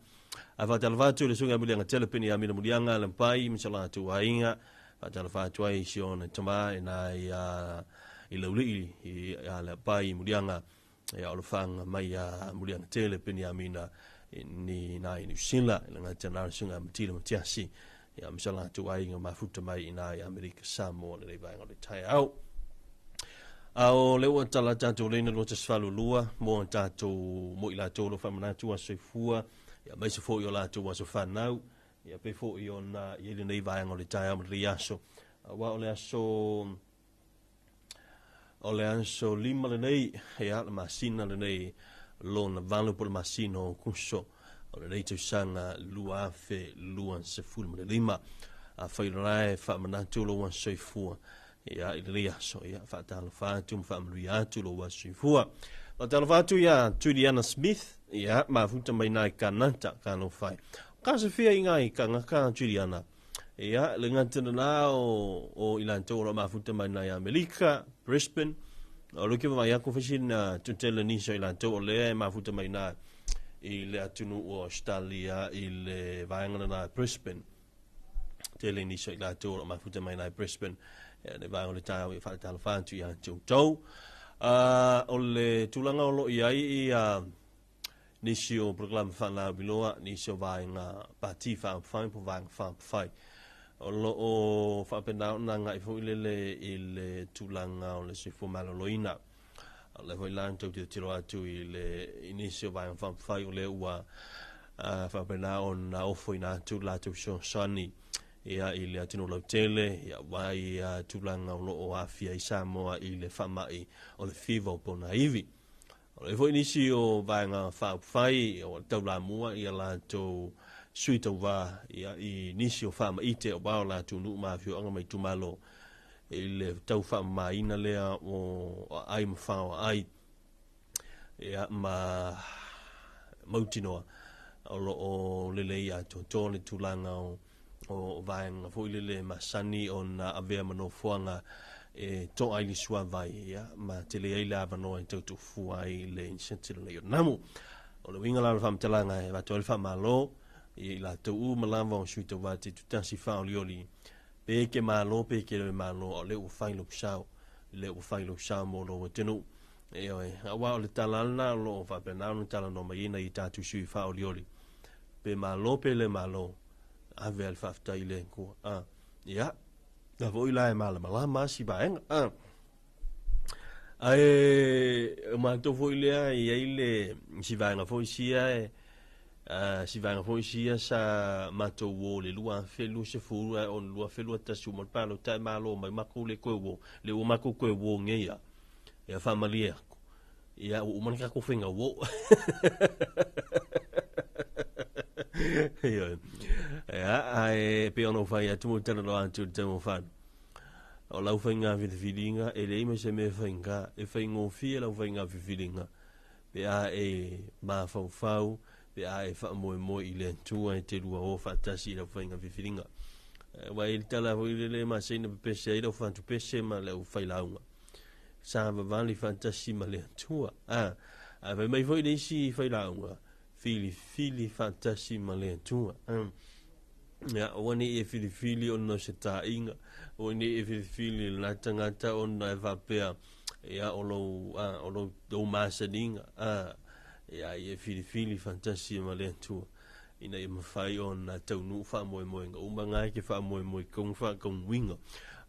Ae faatalofa atu i le Susuga ia Muliaga Tele Peni Amina Muliaga Lampai ma so latou aiga. Faatalofa atu ai i si ona tama i na ia i Laulii i a Lampai Muliaga, ia, o le whanga mai a Muliaga Tele Peni Amina ni nā i New Zealand, i le ngāti ana le Susuga ia Matila Matiasi, ia, ma so latou aiga mafuta mai i nā i Amerika Samoa lenei vaega o le taeao. A o le ua tala tatou leina 282 mo tatou mo i latou lo whaamanatu a soifua, ia maise foi o latou aso whanau, ia pe foi ona i lenei vaega o le taeao ma lenei aso. Aua o le aso o le aso 5 lenei, ia, le masina lenei lona 8 po le masina o Kuso o lenei tausaga 2025. A whairara e whaamanatu lo aso soifua, ia, i lenei aso, ia, faatalofa atu ma faamanuia atu lou aso soifua. Faatalofa atu ia Juliana Smith, ia, mafuta mai nai Kanata, ka lofai. Ka se fia i ngai ka ngaka Juliana. Ia, le ngata na o i latou o lo mafuta mai nai Amerika, Brisbane. O le ke vai aku fasin tutele niso i latou o lea e mafuta mai nai i le atunu o Australia i le vaega na Brisbane. Tele niso i latou o lo mafuta mai nai Brisbane. Ia, le vaega o le taeao i faatalofa atu ia te outou. O le tulaga o lo i ai ia nisi o programa whanau nisi o vaega pati whaapawhai po vaega whaapawhai. O lo o whaapena o nā ngai foi lele i le tulaga o le soifua maloloina. O le foi lan tau tiro atu i le i nisi o vaega whaapawhai o le ua whaapena o nā ofo i nā atu latou fesoasoani, ia, i le atunu lautele, ia, wai tulaga o lo o afia i Samoa i le faamai o le fiva o pona ivi. O le foi nisi o vaega faaupufai o taulamua ia latou sui tauvā, ia, i nisi o faamaite o bao latou nuu ma afioaga ma itumalo i le tau faamamaina lea o ai ma fao ai, ia, ma mautinoa o lo o lelei atoatoa le tulaga o vaega foi lele masani ona avea ma nofoaga e to'a i le suavai, ia, ma tele ai le avanoa e tautufua ai le inisiati lenei o namu. O le uiga la o le faamatalaga e avatu ai le faamalo ia i latou uma lava o sui tauvā tutasi faaolioli pe ke malo pe ke le malo o le ua fai lou sao, le ua fai lou sao mo lou atunuu. E oe, aua o le tala lena o lo o faapena ona talanoa mai ai nai tatou sui faaolioli. Pe malo pe le malo, ave a le faafetai i le Atua. Ia, na foi la e malamalama si vaega. Ae o matou foi lea i ai le si vaega foi sia e si vaega foi sia sa matou o le 2020 ae o le 2021 ma le palota e malo mai makou le koe wo le ua makou koe wo ngeia. Ia faamalie aku. Ia, ua uma le tatou faiga wo. Ia, ae pei ona ou fai atu mo talanoa atu i le taumafai. O lau faiga filifiliga e leai ma se mea e faigā, e faigofie lau faiga filifiliga pe a e mafaufau, pe a e faamoemoe i le Atua e te lua o faatasi i lau faiga filifiliga. Aua e i le tala foi lele masani na pepese ai lau fatupese ma lau failauga. Sa vavali faatasi ma le Atua. A fai mai foi le isi failauga, filifili faatasi ma le Atua. Ia, aua ne i e filifili ona o se taʻiga, aua ne i e filifili le tagata ona e faapea, ia, o lou, o lou masaniga, ia, ia e filifili faatasi ma le Atua, ina ia mafai ona taunuu faamoemoega uma na e ke faamoemoe kaunga faakaunuiga.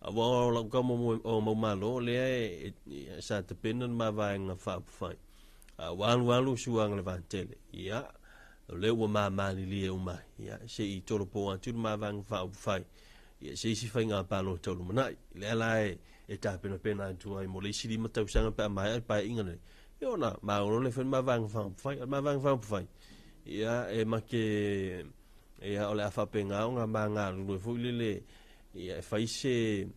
Aua o lau kau o mau malo lea e, e, sa tapena le mavaega faaupufai. A ua alualu suaga le vatele. Ia, o lea ua mamalilie uma. Ia, se i tolopo atu le mavaega faaupufai. Ia, se isi faiga palota o lumanai. Lea la e, e tapenapena atu ai mo le isi 5 tausaga pe a maea le paeaiga lenei. Ia ona maolo le fai le mavaega faaupufai. O le mavaega faaupufai, ia, e make, ia, o le a faapena ona ma galulue foi lele, ia, e fai se,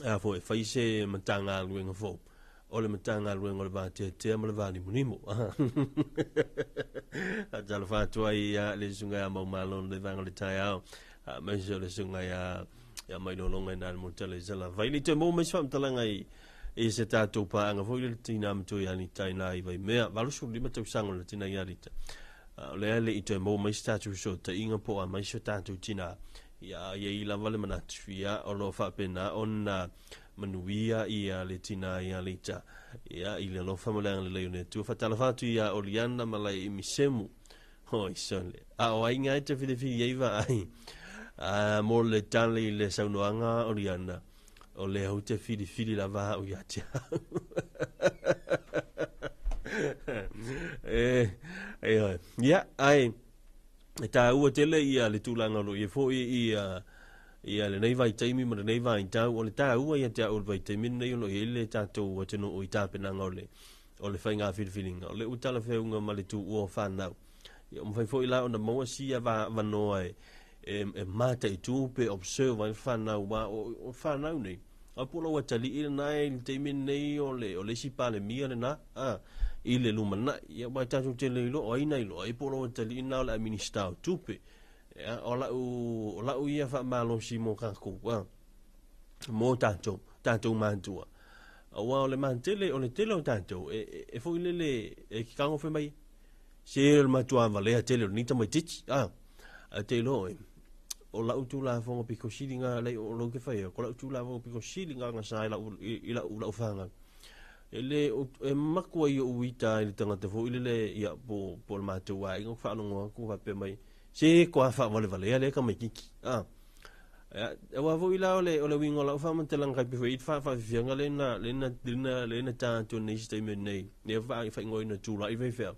a foi, e fai se Matagaluega fou. O le Matagaluega o le Vateatea ma le Valimonimo. A talofa atu ai ia le susuga ia Maumalo le vaega o le taeao. Aemaise o le susuga ia ia Mailologa i nā le motele i Salavai. Le toe maua mai se faamatalaga i i se tatou paaga foi le tina matua ia Lita i nā i Vaimea. 85 tausaga o le tina ia Lita. O lea le i toe maua mai se tatou fesootaiga po o a mai se tatou tina. Ia, ia i lava le manatu, ia, o lo o faapena ona manuia ia le tina ia Lita. Ia, i le alofa ma le agalelei o le Atua. Faatalofa atu ia Oliana ma lai Misemu. Oi, sole. A o ai ngai te whiriwhiri ai vaai. A, mo le tali i le saunoaga Oliana. O le au te whiriwhiri lava au ia te au. E, e oi. Ia, ai, e tāua tele ia le tūlanga o lo ia foi ia ia lenei vaitaimi ma lenei vaitau o le tāua ia te au o le vaitaimi lenei o lo o i ai le tatou atunuu i tapenaga o le o le faiga filifiliga o le ua talafeauga ma le tuua o fanau. Ia ua mafai foi la ona maua sia avanoa e e, e mataitu pe observe ai fanau aua o, o fanau nei a po o lau atalii lena i le taimi lenei o le o le isi Palemia lena a i le lumanai. Ia aua e tatou te le iloa o ai na iloa ai po o lau atalii lena o le a Minista o Tupe. Ia, o lau o lau ia faamalosi mo tatou a mo tatou tatou matua. Aua o le matele o le tele o tatou e, e, e foi lele e ke kago fai mai se o le matua valea tele o lenei tamaitiiti a ae te iloa oe o lau tulafono pito sili ngā lei o lou ke whai ko lau tulafono pito sili ngā ngā sa i lau, i, i lau, lau whāngau. E le, e makua i o uita i le tangata fo i le le, ia, po, po le mātou ai, ngā whaalongo aku whapea mai, se koa whaavalevale a le ka mai kiki. Ah. Ia, aua foi la o le, o le uiga o lau faamatalaga kai pe foi i le faafaafiafiaga lea na, lea na, lea na, lea na ta atu nei se taimi nei, lea faaigoaina Tula'i faifeau.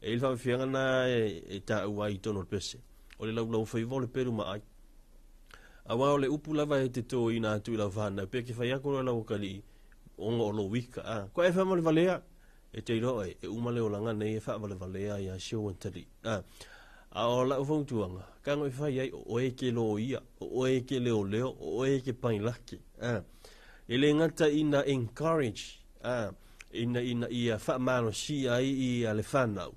E i ai le faafiafiaga na e, e taua ai i totonu o le pese, o le laulau faiva o le pelu ma ai. Aua o le upu lava e te tōina atu i lau whānau, pea ke whai ako loa lau akalii, ona o lou ika, a, koe e whaamalevalea, e te iloa e, e uma le olaga nei e faavalevalea ia si ou atalii. A, a o lau fautuaga, kago e fai ai, o oe ke loia, o oe ke leoleo, o oe ke pailake. A, e le gata ina encourage, a, ina, ina ia faamalosia ai ia le whanau.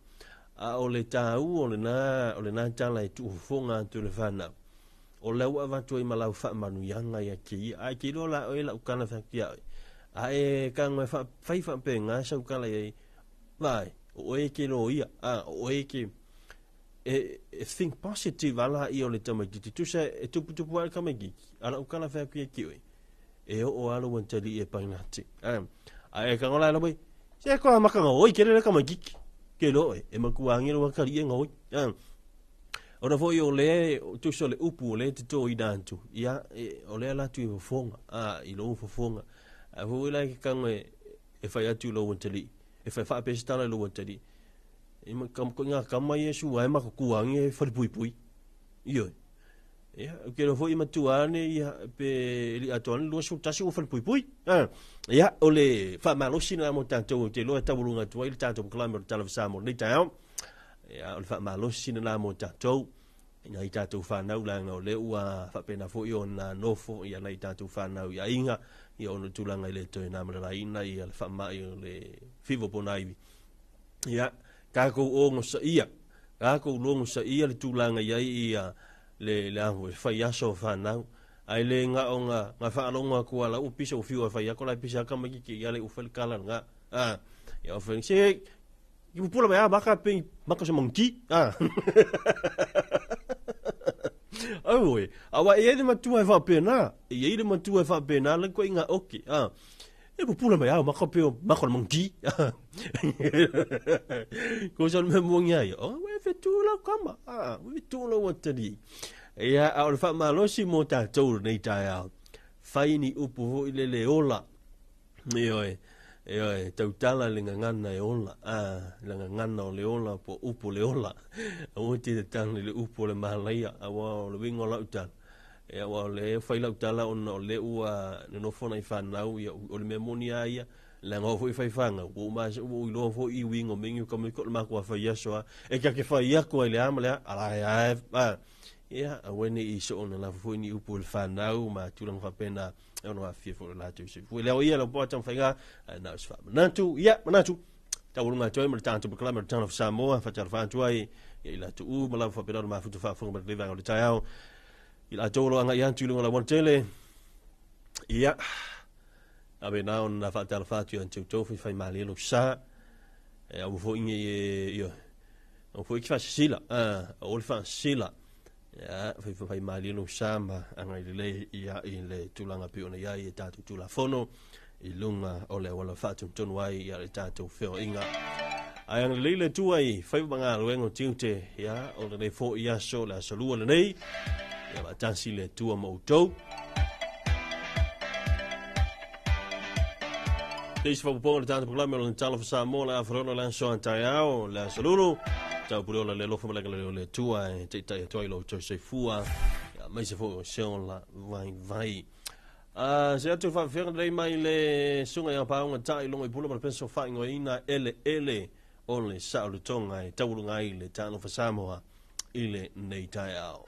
A o le tāua o lena, o lena tala e tuufofoga atu i le whanau. O lea ua avatu ai ma lau faamanuiaga ia te ia. Ae te iloa la oe lau tala fai atu ia oe. A e kago e fa, fai faapena sau tala i ai, vaai, o oe e te loia, a, o oe e te, e, e think positive ala ia o le tamaitiiti. Tusa e tuputupu ae le tamaitiiti, a lau tala fai atu ia te oe, e oo lava lou atalii e pailate. A, a e kago la e lau mai, se koa maka gaoi kele le tamaitiiti. Ke iloa oe, e matua agi lou atalii e gaoi. A, Ona foi o lea, tusa o le upu o lea e totoina atu, ia, e, o lea la atu i fofoga, a, i lou fofoga. A foi la ke kago e, e fai atu i lou atalii, e fai faapea se tala i lou atalii. E ma, kam, ko ngā kama ia sua e makukuangi e wharipuipui. Ioe. Ia, ke lo foi matua ane ia pe li atoa ane 21 ua wharipuipui. Ah, ia, o le whaamalosi na mo tātou o te loa taualunga atu ai le tātou kalame o le tala whasamo nei taeao. Ia, o le faamalosi lena mo tatou, i nai tatou whanau leaga o lea ua faapena foi ona nofo ia nai tatou whanau i aiga, ia ona tulaga i le toe namalalaina ia le faamai o le fiva po o iwi. Ia, tatou ogosaia, tatou logosaia le tulaga i ai ia le, le aho e fai aso o whanau, ai le nga o nga, nga whaalogo atu ala ua pisa o fiu a fai ako lai pisa aka mai ki ia le u fai le kala nga. Ah, ia o fai, se, I pupula mai a maka pe maka se mangi. Ah. Auē, aua e i ai le matua e faapena, e i ai le matua e faapena le koe ngā oke. Ah. E pupula mai a maka pe maka le mangi. Ko sa le mea mua ngia ia, oh, e fetu lau kama. Ah, e fetu lau atalii. Ia, a o le faamalosi mo tatou lenei taeao. Fai ni upu foi lele ola. Ioe, ioe, tautala le gagana e ola, a, le gagana o le ola po o upu o le ola. Aua e te tatala i le upu o le malaia, aua o le uiga o lau tala, ia aua o lea e fai lau tala ona o lea ua nonofo nai fanau, ia o le mea moni lava ia, leaga o au foi e fai fanau, ua uma ua ou iloa foi i uiga o mea nei o le matou fai aso lava, e ta te fai atu lava i le a ma le a, a la e lava e, ia, aua ne i soona lava foi ni upu i le fanau ma tulaga faapena, e ono aafia foi lo latou soifua. E leo ia lau poa taumafaiga, ae na o se faamanatu. Ia, manatu, taualuga atu ai ma le tatou polokalame o le Town of Samoa, faatalofa atu ai ia i latou uma lava faapena ona mafuta faafofoga mai lenei vaega o le taeao. I latou o lo o agai atu i luga o le aualatele, ia, faapena ona faatalofa atu ia te outou faifaimalie lou sa, e aua foi ne i, ia, aua foi e te faasisila, aua le faasisila. Ia, faifaimalie lou sa ma agai lelei ia i le tulaga pei ona i ai e tatou Tulafono i luga o le auala faatonutonu ai ia le tatou feoaiga. Ae agalelei le Atua i faiva ma galuega o tiute, ia, o lenei foi aso, le aso lua lenei, ia faatasi le Atua ma outou. Se isi faaopoopoga o le tatou polokalame o le Talofa Samoa, le a faleola le aso a taeao, le aso lulu, tau pule ola le alofa ma le agalelei o le Atua e taitai atu ai lo outou soifua, ia, aemaise foi o se ola vaivai. Se atu faafefeaga lelei mai le susuga ia Paauga Tai Logo i Pula ma le peso faaigoaina Eleele o le Saolotoga e taualuga ai le Talofa Samoa i lenei taeao.